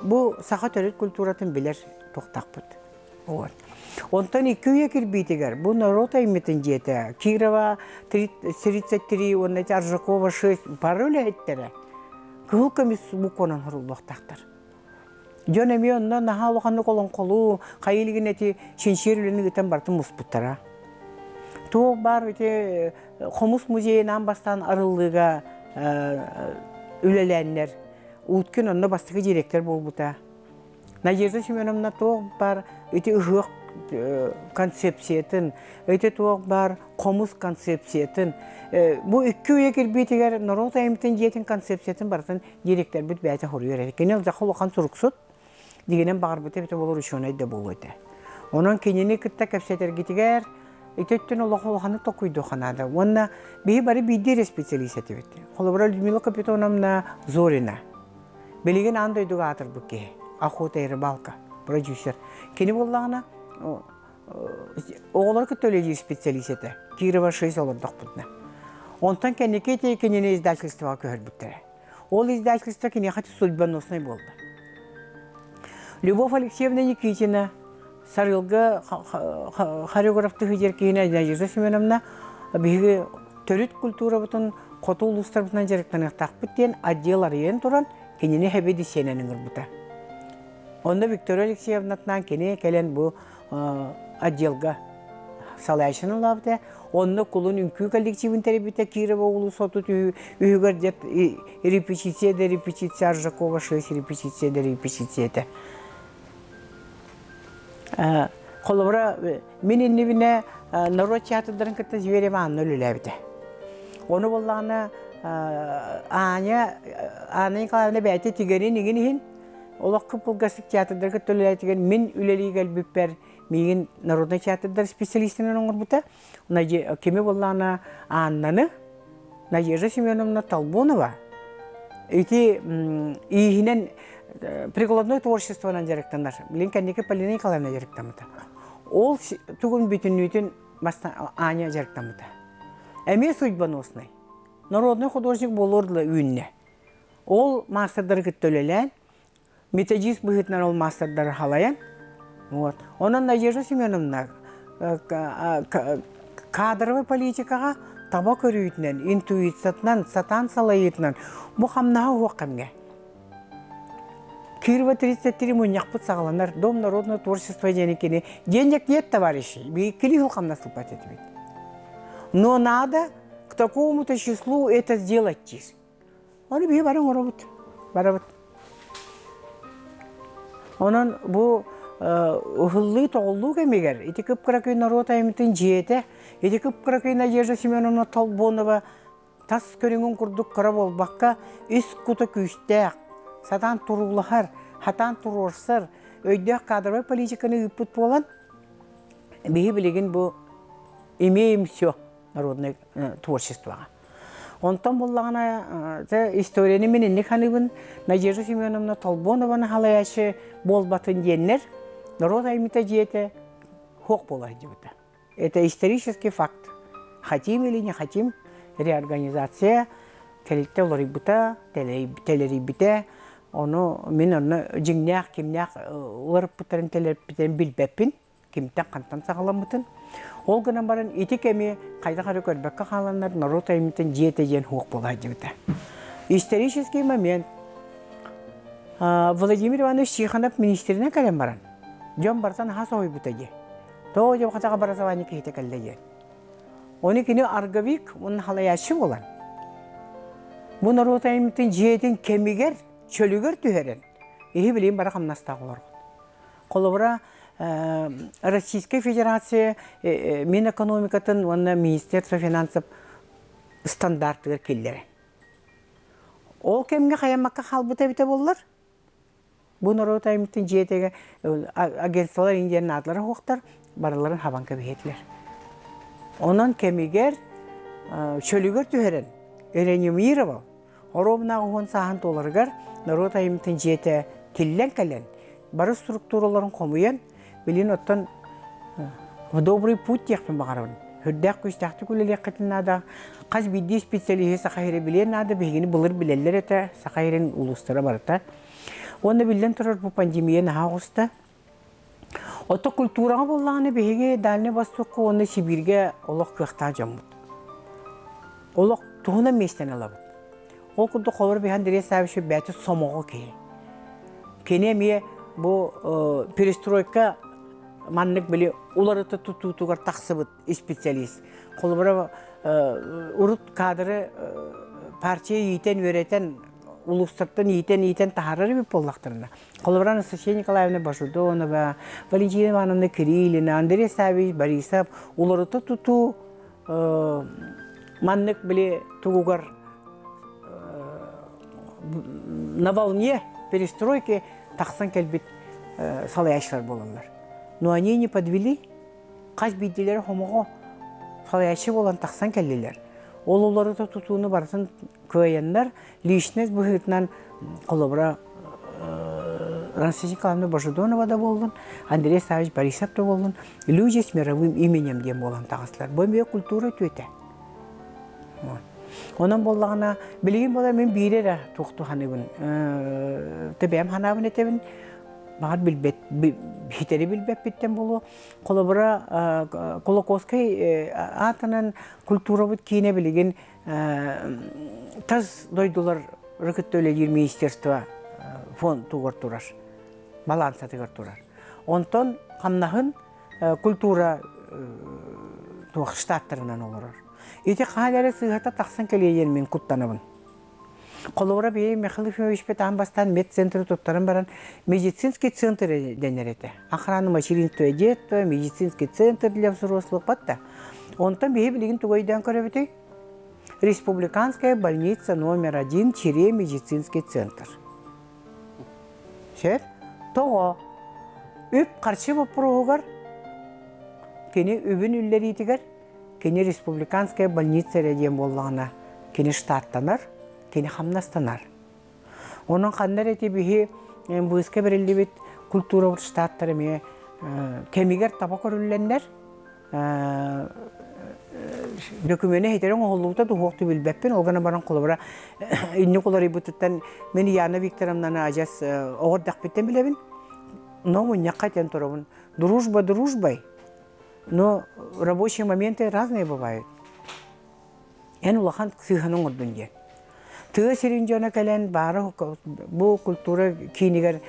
бу саха төрүт культуратын билэр туохтаахпыт. Вот. Онтон икки үйэ кирбиитигэр бу норуот аймытын дьиэтэ Кирова 33 уонна Аржакова 6 бары үлэһиттэрэ кыһыл көмүс букванан суруллуохтаахтар. Дьон эмиэ онно наһаа улаханнык олоҥхолуу, хайа илигин эти чинчийэр үлэни ыытан барытын муспуттара. Туох баар ити хомус музейын аан бастаан арыллыыга үлэлээннэр Уткин онно бастакы директор буолбута. Надежда Семеновна туох баар ити ыһыах концепциятын, ити туох баар хомус концепциятын, бу икки үйэ кирбиитигэр норуот айымньытын дьиэтин концепциятын барытын директорбыт бэйэтэ хоруйар этэ. Кини улахан улахан суруксут, дигинэн баҕарбыта эбитэ буолар учуонай да буолуо этэ. Онон кинини кытта кэпсэтэргитигэр ити өттүн олох улаханнык толкуйдуохха наада. Уонна биһи бары биирдии эрэ специалист этибит. Холобура Людмила Капитоновна Зорина. Билигин аан дойдуга аатырбыт киһи. Охота и рыбалка, продюсер. Кини буоллаҕына оҕолору кытта үлэлиир специалист этэ. Кирова 6 олордохпутуна. Онтон кэнники ити кинини издательствоҕа көһөрбүттэрэ. Ол издательство киниэхэ судьбоноснай буолла. Любовь Алексеевна Никитина Сарыалга хореограф тыһы диэр киһини Надежда Семеновна биһиги төрүт культурабытын хоту улуустарбытынан дьарыктаныахтаахпыт диэн отдел арыйан туран кинини хэбидиссиэнэн ыҥырбыта. Онно Виктория Алексеевнатынан кини кэлэн бу отделга салайааччыны ылаабыта. Онно кулун үҥкүү коллективын тэрийбитэ Кирова улуус отут үһүгэр дьэ репетиция да репетиция Аржакова 6 репетиция да репетиция этэ. Холобура, мин иннибинэ норуот театрдарын кытта Зверева Анна үлэлээбитэ. Ону буоллаҕына Аня, Анна Николаевна бэйэтэ тигэрин игин иһин олох кып-кылгастык театрдары кытта үлэлээтигэр мин үлэлии кэлбиппэр миигин народнай театрдар специалистынан оҥорбута. Кими буоллаҕына Аннаны Надежда Семеновна Толбонова ити ииһинэн прикладной творчествонан дьарыктанар. Билин кэнники Полина Николаевна дьарыктаммыта. Ол тугун бүтүннүүтүн Аня дьарыктаммыта. Эмиэ судьбоноснай. Народный художник буолуор дылы үүннэ. Ол маастардары кытта үлэлээн, методист быһыытынан ол маастардары халайан вот онон Надежда Семеновна кадровай политикаҕа таба көрүүтүнэн интуициятынан сатаан салайыытынан бу хамнаһа уһуох кэмҥэ Кирова 33 мунньахпыт саҕаланар Дом народного творчества диэни кини денег нет товарищи кили жыл хамнас ылбат этибит но надо к такому-то числу это сделать тиз Ону биһи бары оҥоробут, барабыт. Онон бу ыһыллыы-тоҕуллуу кэмигэр ити кып-кыракый норуот айымньытын дьиэтэ, ити кып-кыракый Надежда Семеновна Толбонова тас көрүҥүн курдук кыра буолбакка, ис кута күүстээх, сатаан туруулаһар, сатаан туруорсар, өйдөөх кадровай политиканы ыыппыт буолан, биһи билигин бу имеем все народное творчествоҕа. Онтон буллаҕына историяны мин инник саныыбын Надежда Семеновна Толбонованы халайааччы буолбатын диэннэр норуот айымньыта дьиэтэ суох буола сылдьыбыта. Это исторический факт. Хотим или не хотим, реорганизация тэрилтэ уларыйбыта, тэлэрийбитэ. Ону мин онно дьиҥнээх кимнээх уларыппыттарын тэлэрпитин билбэппин. кимтэн хантан саҕаламмытын. Ол гынан баран ити кэми хайдах эрэ көрбөккө хааланнар норуот айымньытын дьиэтэ диэн суох буола сылдьыбыта. Исторический момент. Владимир Иванович Тихонов министринэн кэлэн баран, дьон барыта наһаа соһуйбута дии. Тоҕо дьэ хатаҕа образование киһитэ кэллэ диэн. Ону кини арговик уонна халайааччы буолан, бу норуот айымньытын дьиэтин кэмигэр чөлүгэр түһэрэн, иһи билигин бары хамнастаах олорбут. Холобура, Российскай Федерация Минэкономикатын уонна Министерство финансов стандартыгар киллэрэн. Ол кэмҥэ хайаммакка хаалбыта эбитэ буоллар, бу норуот айымньытын дьиэтигэр агентстволар индиан наадалара суохтар, барыларын хабан кэбиһэтилэр. Онон кэмигэр чөлүгэр түһэрэн реанимировал Оруобунаах уһун сааһын туоларыгар норуот айымньытын дьиэтэ тиллэн кэлэн, бары структураларын хомуйан, билин оттон в добрый путь диэхпин баҕарабын. Үрдээх күүстээхтик үлэлиэххитин наада. Хас биирдии специалиһи Саха сирэ билиэн наада, биһигини былыр билэллэр этэ, Саха сирин улуустара барыта. Уонна биллэн турар бу пандемия наһаа оҕуста. Ото культураҕа буоллаҕына биһиги Дальнай Востокка уонна Сибииргэ олох кыахтаах дьоммут. Олох туһунан миэстэни ылабыт. Ол курдук холобур биһи Андрей Саввич бэйэтэ сомоҕо киһи. Кини эмиэ бу перестройка маннык били уларыта тутуутугар тахсыбыт специалист. Холобура урут кадры партия иитэн-үөрэтэн улуустартан иитэн-иитэн таһаарар эбит буоллахтарына Холобура, Анастасия Николаевна Божедонова, Валентина Ивановна Кириллина, Андрей Саввич Борисов уларыта тутуу маннык били тугугар на волне перестройки тахсан кэлбит салайааччылар буолаллар. Но они не подвели. Хас биирдиилэрэ хомоҕо салайааччы буолан тахсан кэллилэр. Ол уларыта тутууну барытын кыайаннар личность быһыытынан холобура Анастасия Николаевна Божедонова да буоллун, Андрей Савич Борисов да буоллун, люди с мировым именем диэн буолан таҕыстылар. Бу эмиэ культура үтүөтэ. Онон буоллаҕына, билигин буола мин биири эрэ туох туһаныбын, тэбэм ханаабын этэбин, баҕар билбэт, хитэри билбэппиттэн буолуо. Холобура, Кулаковскай аатынан культурабыт киинэ билигин тас дойдулар кытта үлэлиир министерство фонд тугар турар, балансатыгар турар. Онтон хамнаһын культура туох штаттарынан олорор. Ити хаһан эрэ сыыһата тахсан кэлиэ мин куттанабын. Холобура бэйэ Михаил Ефимович аан бастаан медцентры туттаран баран медицинский центр дэнэр этэ. Охрана материнства и детства, медицинский центр для взрослых батта. Онтон биһи билигин тугу өйдөөн көрөбүтүй? Республиканская больница номер один тире медицинский центр. Сөп? Тоҕо? Үп харчы боппуруоһугар кини үбүн үллэриитигэр кини республиканская больница эрэ диэн буоллаҕына кини штаттанар, кини хамнастанар. Онон ханна эрэ ити биһи быыска бэриллибит культурабыт штаттар эмиэ кэмигэр таба көрүллэннэр докумена хитэрэн оҥоһуллубута туһуохту билбэппин ол гынан баран холобура инник уларыйбытыттан мин Яна Викторовнаны адьас оҕо эрдэхпиттэн билэбин но мунньахха этэн турабын дружба дружбой но рабочие моменты разные бывают эн улахан сыыһаны оҥордун диэн Тыа сирин дьоно кэлэн баара бу культура киинигэр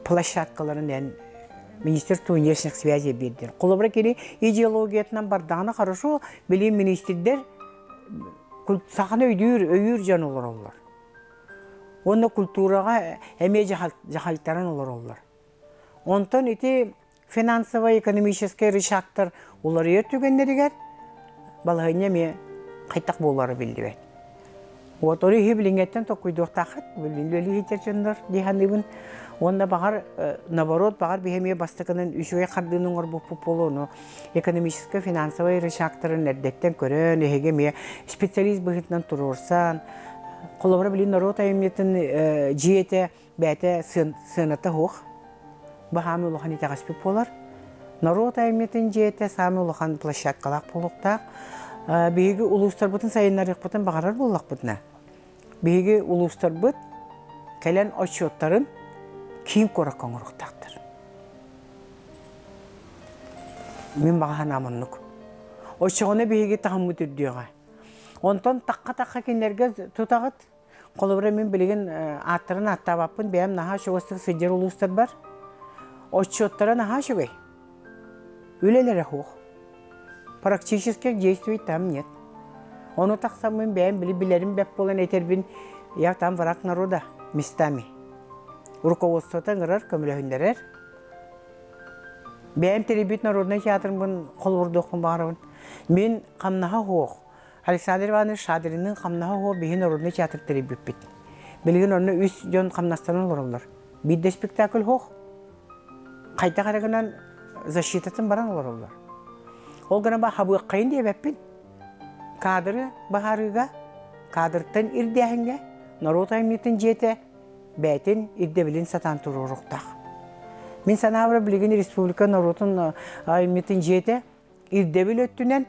площадкаларын эн Министерство внешних связей биэрдилэр. Холобура кини идеологиятынан бардаҕына хорошо, билим министрдэр саханы өйдүүр, өйүүр дьон олороллор. Уонна культураҕа эмиэ дьаһайтаран олороллор. Онтон ити финансовай-экономическай рычагтар уларыйар түгэннэригэр балаһыанньа эмиэ хайдах буолара биллибэт. Вот ол иһи билиҥҥэттэн толкуйдуохтааххыт, билин үлэлии дьоннор дии саныыбын. Уонна баҕар, наоборот, баҕар биһи эмиэ бастакынан үчүгэй хардыыны оҥорбуппут буолуо, ону экономическай, финансовай рычагтарын эрдэттэн көрөн, эһиги эмиэ специалист быһыытынан туруорсан, холобура, билин норуот айымньытын дьиэтэ бэйэтэ сыаната суох. Баһаам улахан итэҕэспит буолар. Норуот айымньытын дьиэтэ саамай улахан площадкалаах буолуохтаах. Биһиги улуустарбытын сайыннарыахпытын баҕарар буоллахпытына, биһиги улуустарбыт кэлэн отчуоттарын киин куоракка оҥоруохтаахтар. Мин баҕа санаам оннук. Оччоҕуна биһиги таһыммыт үрдүөҕэ. Онтон тахха-тахха кинилэргэ тутаҕыт. Холобура мин билигин ааттарын ааттаабаппын, бэйэм наһаа чугастык сылдьар улуустарбар. Отчуоттара наһаа үчүгэй. Үлэлэрэ суох. Практических действий там нет. Ону тахсаммын бэйэм били билэрим бэт буолан этэрбин я там враг народа местами. Руководствота ыҥырар, көмөлөһүннэрэр. Бэйэм тэрийбит народнай театрбын холобурдуохпун баҕарабын. Мин хамнаһа суох. Александр Иванович Шадринныын хамнаһа суох биһи народнай театр тэрийбиппит. Билигин онно үс дьон хамнастанан олороллор. Биир да спектакль суох. Хайдах эрэ гынан защитатын баран олороллор. Ол гынан ба хабыаххайын диэбэппин. Кадры баһаарыыга, кадртан ирдээһиҥҥэ норуот айымньытын дьиэтэ бэйэтин ирдэбилин сатаан туруоруохтаах. Мин санаабар билигин республика норуотун айымньытын дьиэтэ ирдэбил өттүнэн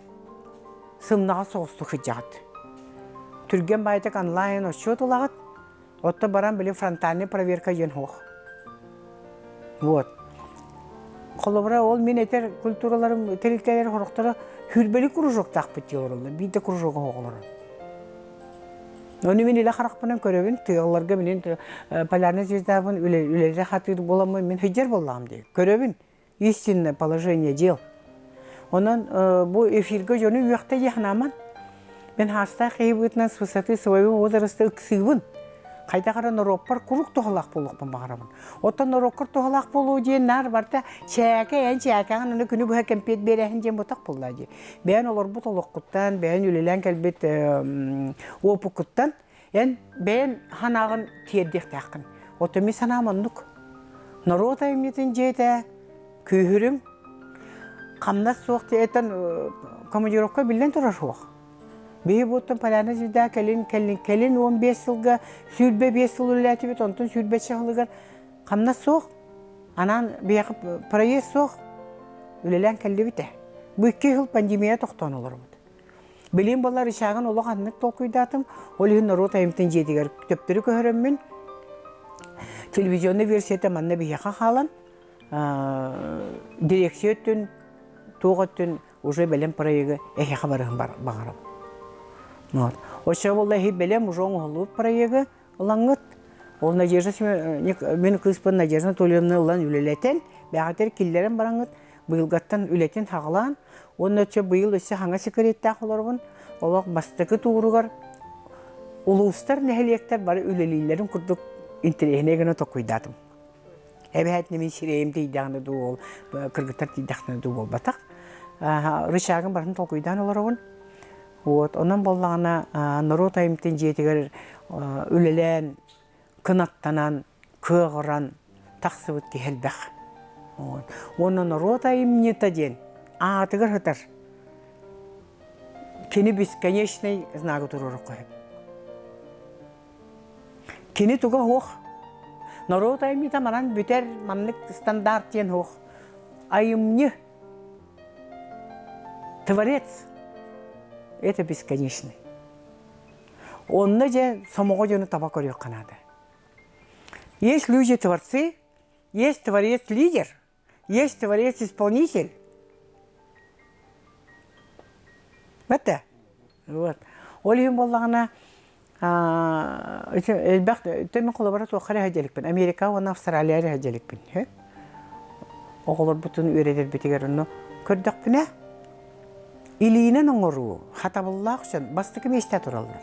сымнаҕас соҕустук сылдьаҕыт. Түргэн баайтык онлайн отчуот ылаҕыт, Отто баран били фронтальный проверка диэн суох. Вот. Холобура, ол мин этэр культураларым тэрилтэлэр сорохторо хүрбэли кружоктаахпыт дии олороллор. Биир да кружок оҕолоро. Ону мин илэ харахпынан көрөбүн, тыалларга минин полярная звездабын үлэлэрэ хатыыр буоламмын мин сылдьар буоллаҕым дии. Көрөбүн. истинное положение дел. Онон бу эфиргэ дьону үөхтэ дии санааман. Мин хаастаах киһи быһыытынан с высоты своего возраста ыксыыбын. Хайдах эрэ норуоппар куруук туһалаах буолуохпун баҕарабын. Оттон норуоккар туһалаах буолуу диэн наар барыта чээкэ эн чээкэҕин аны күнү быһа кэмпиэт биэрэһин диэн ботах буолла дии. Бэйэн олорбут олоххуттан, бэйэн үлэлээн кэлбит уопуккуттан Эн бэйэн санааҕын тиэрдиэхтээххин. Оттон мин санаам оннук. Норуот айымньытын дьиэтэ күүһүрүм, хамнас суох диэтэн командировка биллэн турар суох. Биһи буоттан Полярная звезда кэлин кэлин кэлин 15 сылга 25 сыл үлэлээтибит, онтон 20 сылыгар хамнас суох. Анаан биһиэхэ проезд суох үлэлээн кэллибит ээ. Бу икки сыл пандемия тохтоон олоробут. Билим буоллар ычаагын олох аннык толкуйдаатым. Ол иһин норуот айымтын дьиэтигэр төптөрү көһөрөммүн телевизионный версията манна биһиэхэ хаалан дирекция өттүн туох өттүн уже бэлэм проегы эһиэхэ барыһын баҕарабын. Вот. Оччо буолла эһи бэлэм уже оҥоһуллубут проегы ылаҥҥыт, ол Надежда мин кыыспын Надежда Анатольевна ылан үлэлэтэн, бэҕэтэр киллэрэн бараҥҥыт, быйылгаттан үлэтин хаҕалаан, уонна өссө быйыл өссө хаҥа секреттээх олоробун, олох бастакы тууругар улуустар, нэһилиэктэр бары үлэлииллэрин курдук интэриэһинэй гына толкуйдаатым. Эбэһээт мин сирэйим тиийдэҕинэ дуу, ол кыргыттар тиийдэхтэринэ дуу буолбатах. Рычагын барытын толкуйдаан олоробун. Вот, онон буоллаҕына норуот айымтын дьиэтигэр үлэлээн, кынаттанан, кыаҕыран тахсыбыт киһи элбэх. Вот. Уонна норуот айымньыта диэн аатыгар сытар. Кини бесконечный знагы туруоруохха сөп. Кини туга суох. Норуот айымньыта манан бүтэр, маннык стандарт диэн суох. Айымньы Творец – это бесконечный. Онно дьэ сомоҕо дьону таба көрүөххэ наада. Есть люди-творцы, есть творец-лидер, есть творец-исполнитель. Это. Вот. Ол иһин буоллаҕына элбэх төмөн холобура туохха эрэ сылдьа Америка уонна Австралия эрэ сылдьа иликпин. Оҕолорбутун үөрэтэрбитигэр онно көрдөхпүнэ илиинэн оҥоруу хатабыллаах дьон бастакы миэстэ тураллар.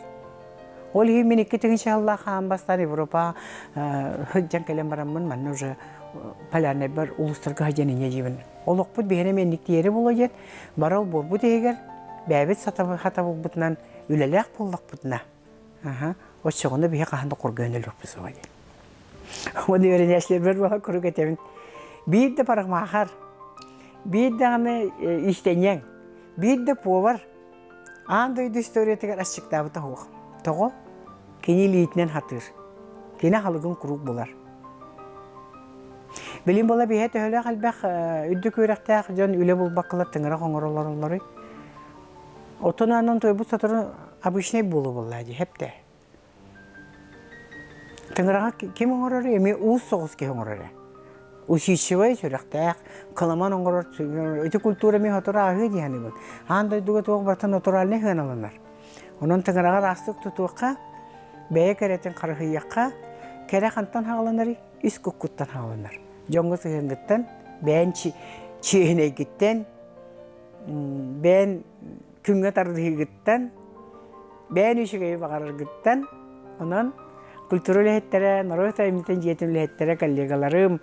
Ол иһин мин икки тыһыынча сыллаах хаан бастаан Европа сылдьан кэлэн бараммын манна уже полярнайбар улуустарга сылдьан инньэ диибин. Олохпут биһиэнэ эмиэ тиэри буолуо диэн бары олбуорбут иһигэр бэйэбит сатабылбытынан үлэлээх буоллахпытына, аха, оччоҕуна биһи хаһан да кургуйан өлүөхпүт суоҕа диэн. Уонна үөрэнээччилэрбэр буола куруук этэбин. Биир да парикмахер, биир даҕаны иистэнньэҥ, биир да повар аан дойду историятыгар аччыктаабыта суох. Тоҕо? Кини илиитинэн хатыыр. Кини аһылыгын куруук булар. Билим буола биһэ төһөлөөх элбэх үрдүк үөрэхтээх дьон үлэ булбаккалар тыҥырах оҥоро олороллоруй? Оттон анан тойбут сотору обычнай буолуо буоллаа дии, хэптэ. Тыҥыраҕа ким оҥорор эмиэ уус соҕус киһи оҥорор ээ. Усидчивай сүрэхтээх, кыламан оҥорор ити культура эмиэ сотору ааһыа дии саныыбын. Аан дойдуга туох барыта натуральнай сыаналанар. Онон тыҥыраҕа ыраастык тутуохха. Бэйэ кэрэтин харыһыйыахха, кэрэ хантан хааланарый? Ис куккуттан хааланар. Дьоҥҥо сыһыаҥҥыттан, бэйэн чиэһинэйгиттэн, бэйэн күҥҥэ тардыһыыгыттан, бэйэн үчүгэйи баҕараргыттан, онон культура үлэһиттэрэ, норуот айымньытын дьиэтин үлэһиттэрэ, коллегаларым,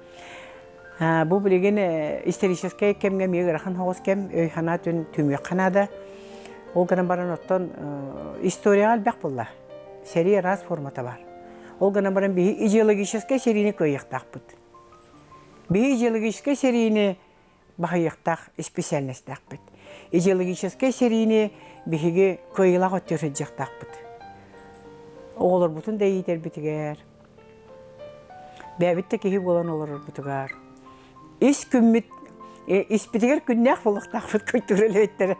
бу билигин историческай кэмҥэ эмиэ ыарахан соҕус кэм, өй-санаа түмүөххэ наада. Ол гынан баран оттон историяҕа элбэх буолла. Сэрии араас формата бар. Ол гынан баран биһи идеологическай сэриини кыайыахтаахпыт. Биһи идеологическай сэриини баһыйыахтаах исписээлинэстээхпит. Идеологическай сэриини биһиги кыайыылаах өттүгэр сылдьыахтаахпыт. Оҕолорбутун да иитэрбитигэр, бэйэбит да киһи буолан олорорбутугар, ис күммүт испитигэр күннээх буолуохтаахпыт культура үлэһиттэрэ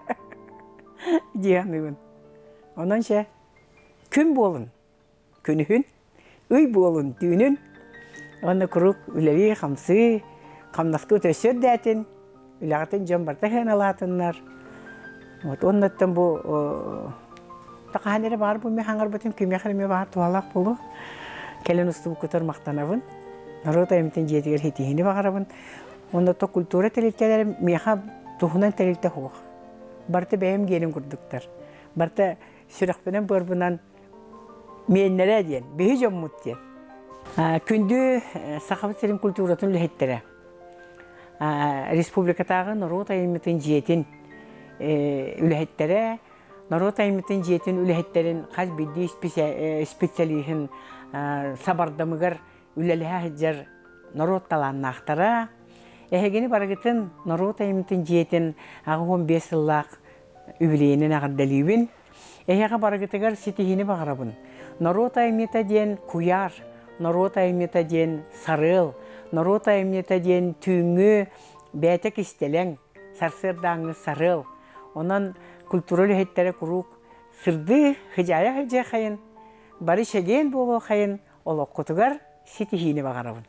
дии саныыбын. Онон чэ, күн буолун, күнүһүн, ый буолун, түүнүн уонна куруук үлэлии-хамсыы, хамнаскыт өссө үрдээтин, үлэҕитин дьон барыта сыаналаатыннар. Вот уоннаттан бу хаһан эрэ баар бу хаҥарбытым кимиэхэ эмиэ баар туһалаах буолуо. Кэлэн устубуккутар махтанабын. Норуот айымньытын дьиэтигэр ситиһиини баҕарабын. Уонна то культура тэрилтэлэрэ миэхэ туһунан тэрилтэ суох. Барыта бэйэм гиэним курдуктар. Барыта сүрэхпинэн-быарбынан миэннэрэ диэн, биһи дьоммут диэн. Күндү Сахабыт сирин культуратын үлэһиттэрэ, республикатааҕы норуот айымньытын дьиэтин үлэһиттэрэ, норуот айымньытын дьиэтин үлэһиттэрин хас биирдии специалиһын сабардамыгар үлэлэһэ сылдьар норуот талааннаахтара, эһигини барыгытын норуот айымньытын дьиэтин 85 сыллаах үбүлүөйүнэн эҕэрдэлиибин. Эһиэхэ барыгытыгар ситиһиини баҕарабын. Норуот айымньыта диэн куйаар, норуот айымньыта диэн сарыал, норуот айымньыта диэн түүҥҥү бэйэтэ кистэлэҥ, сарсыардааҥҥы сарыал. Онон культура үлэһиттэрэ куруук сырдыы, сыдьаайа сылдьыаххайын, бары чэгиэн буолуоххайын, олоххутугар ситиһиини баҕарабын.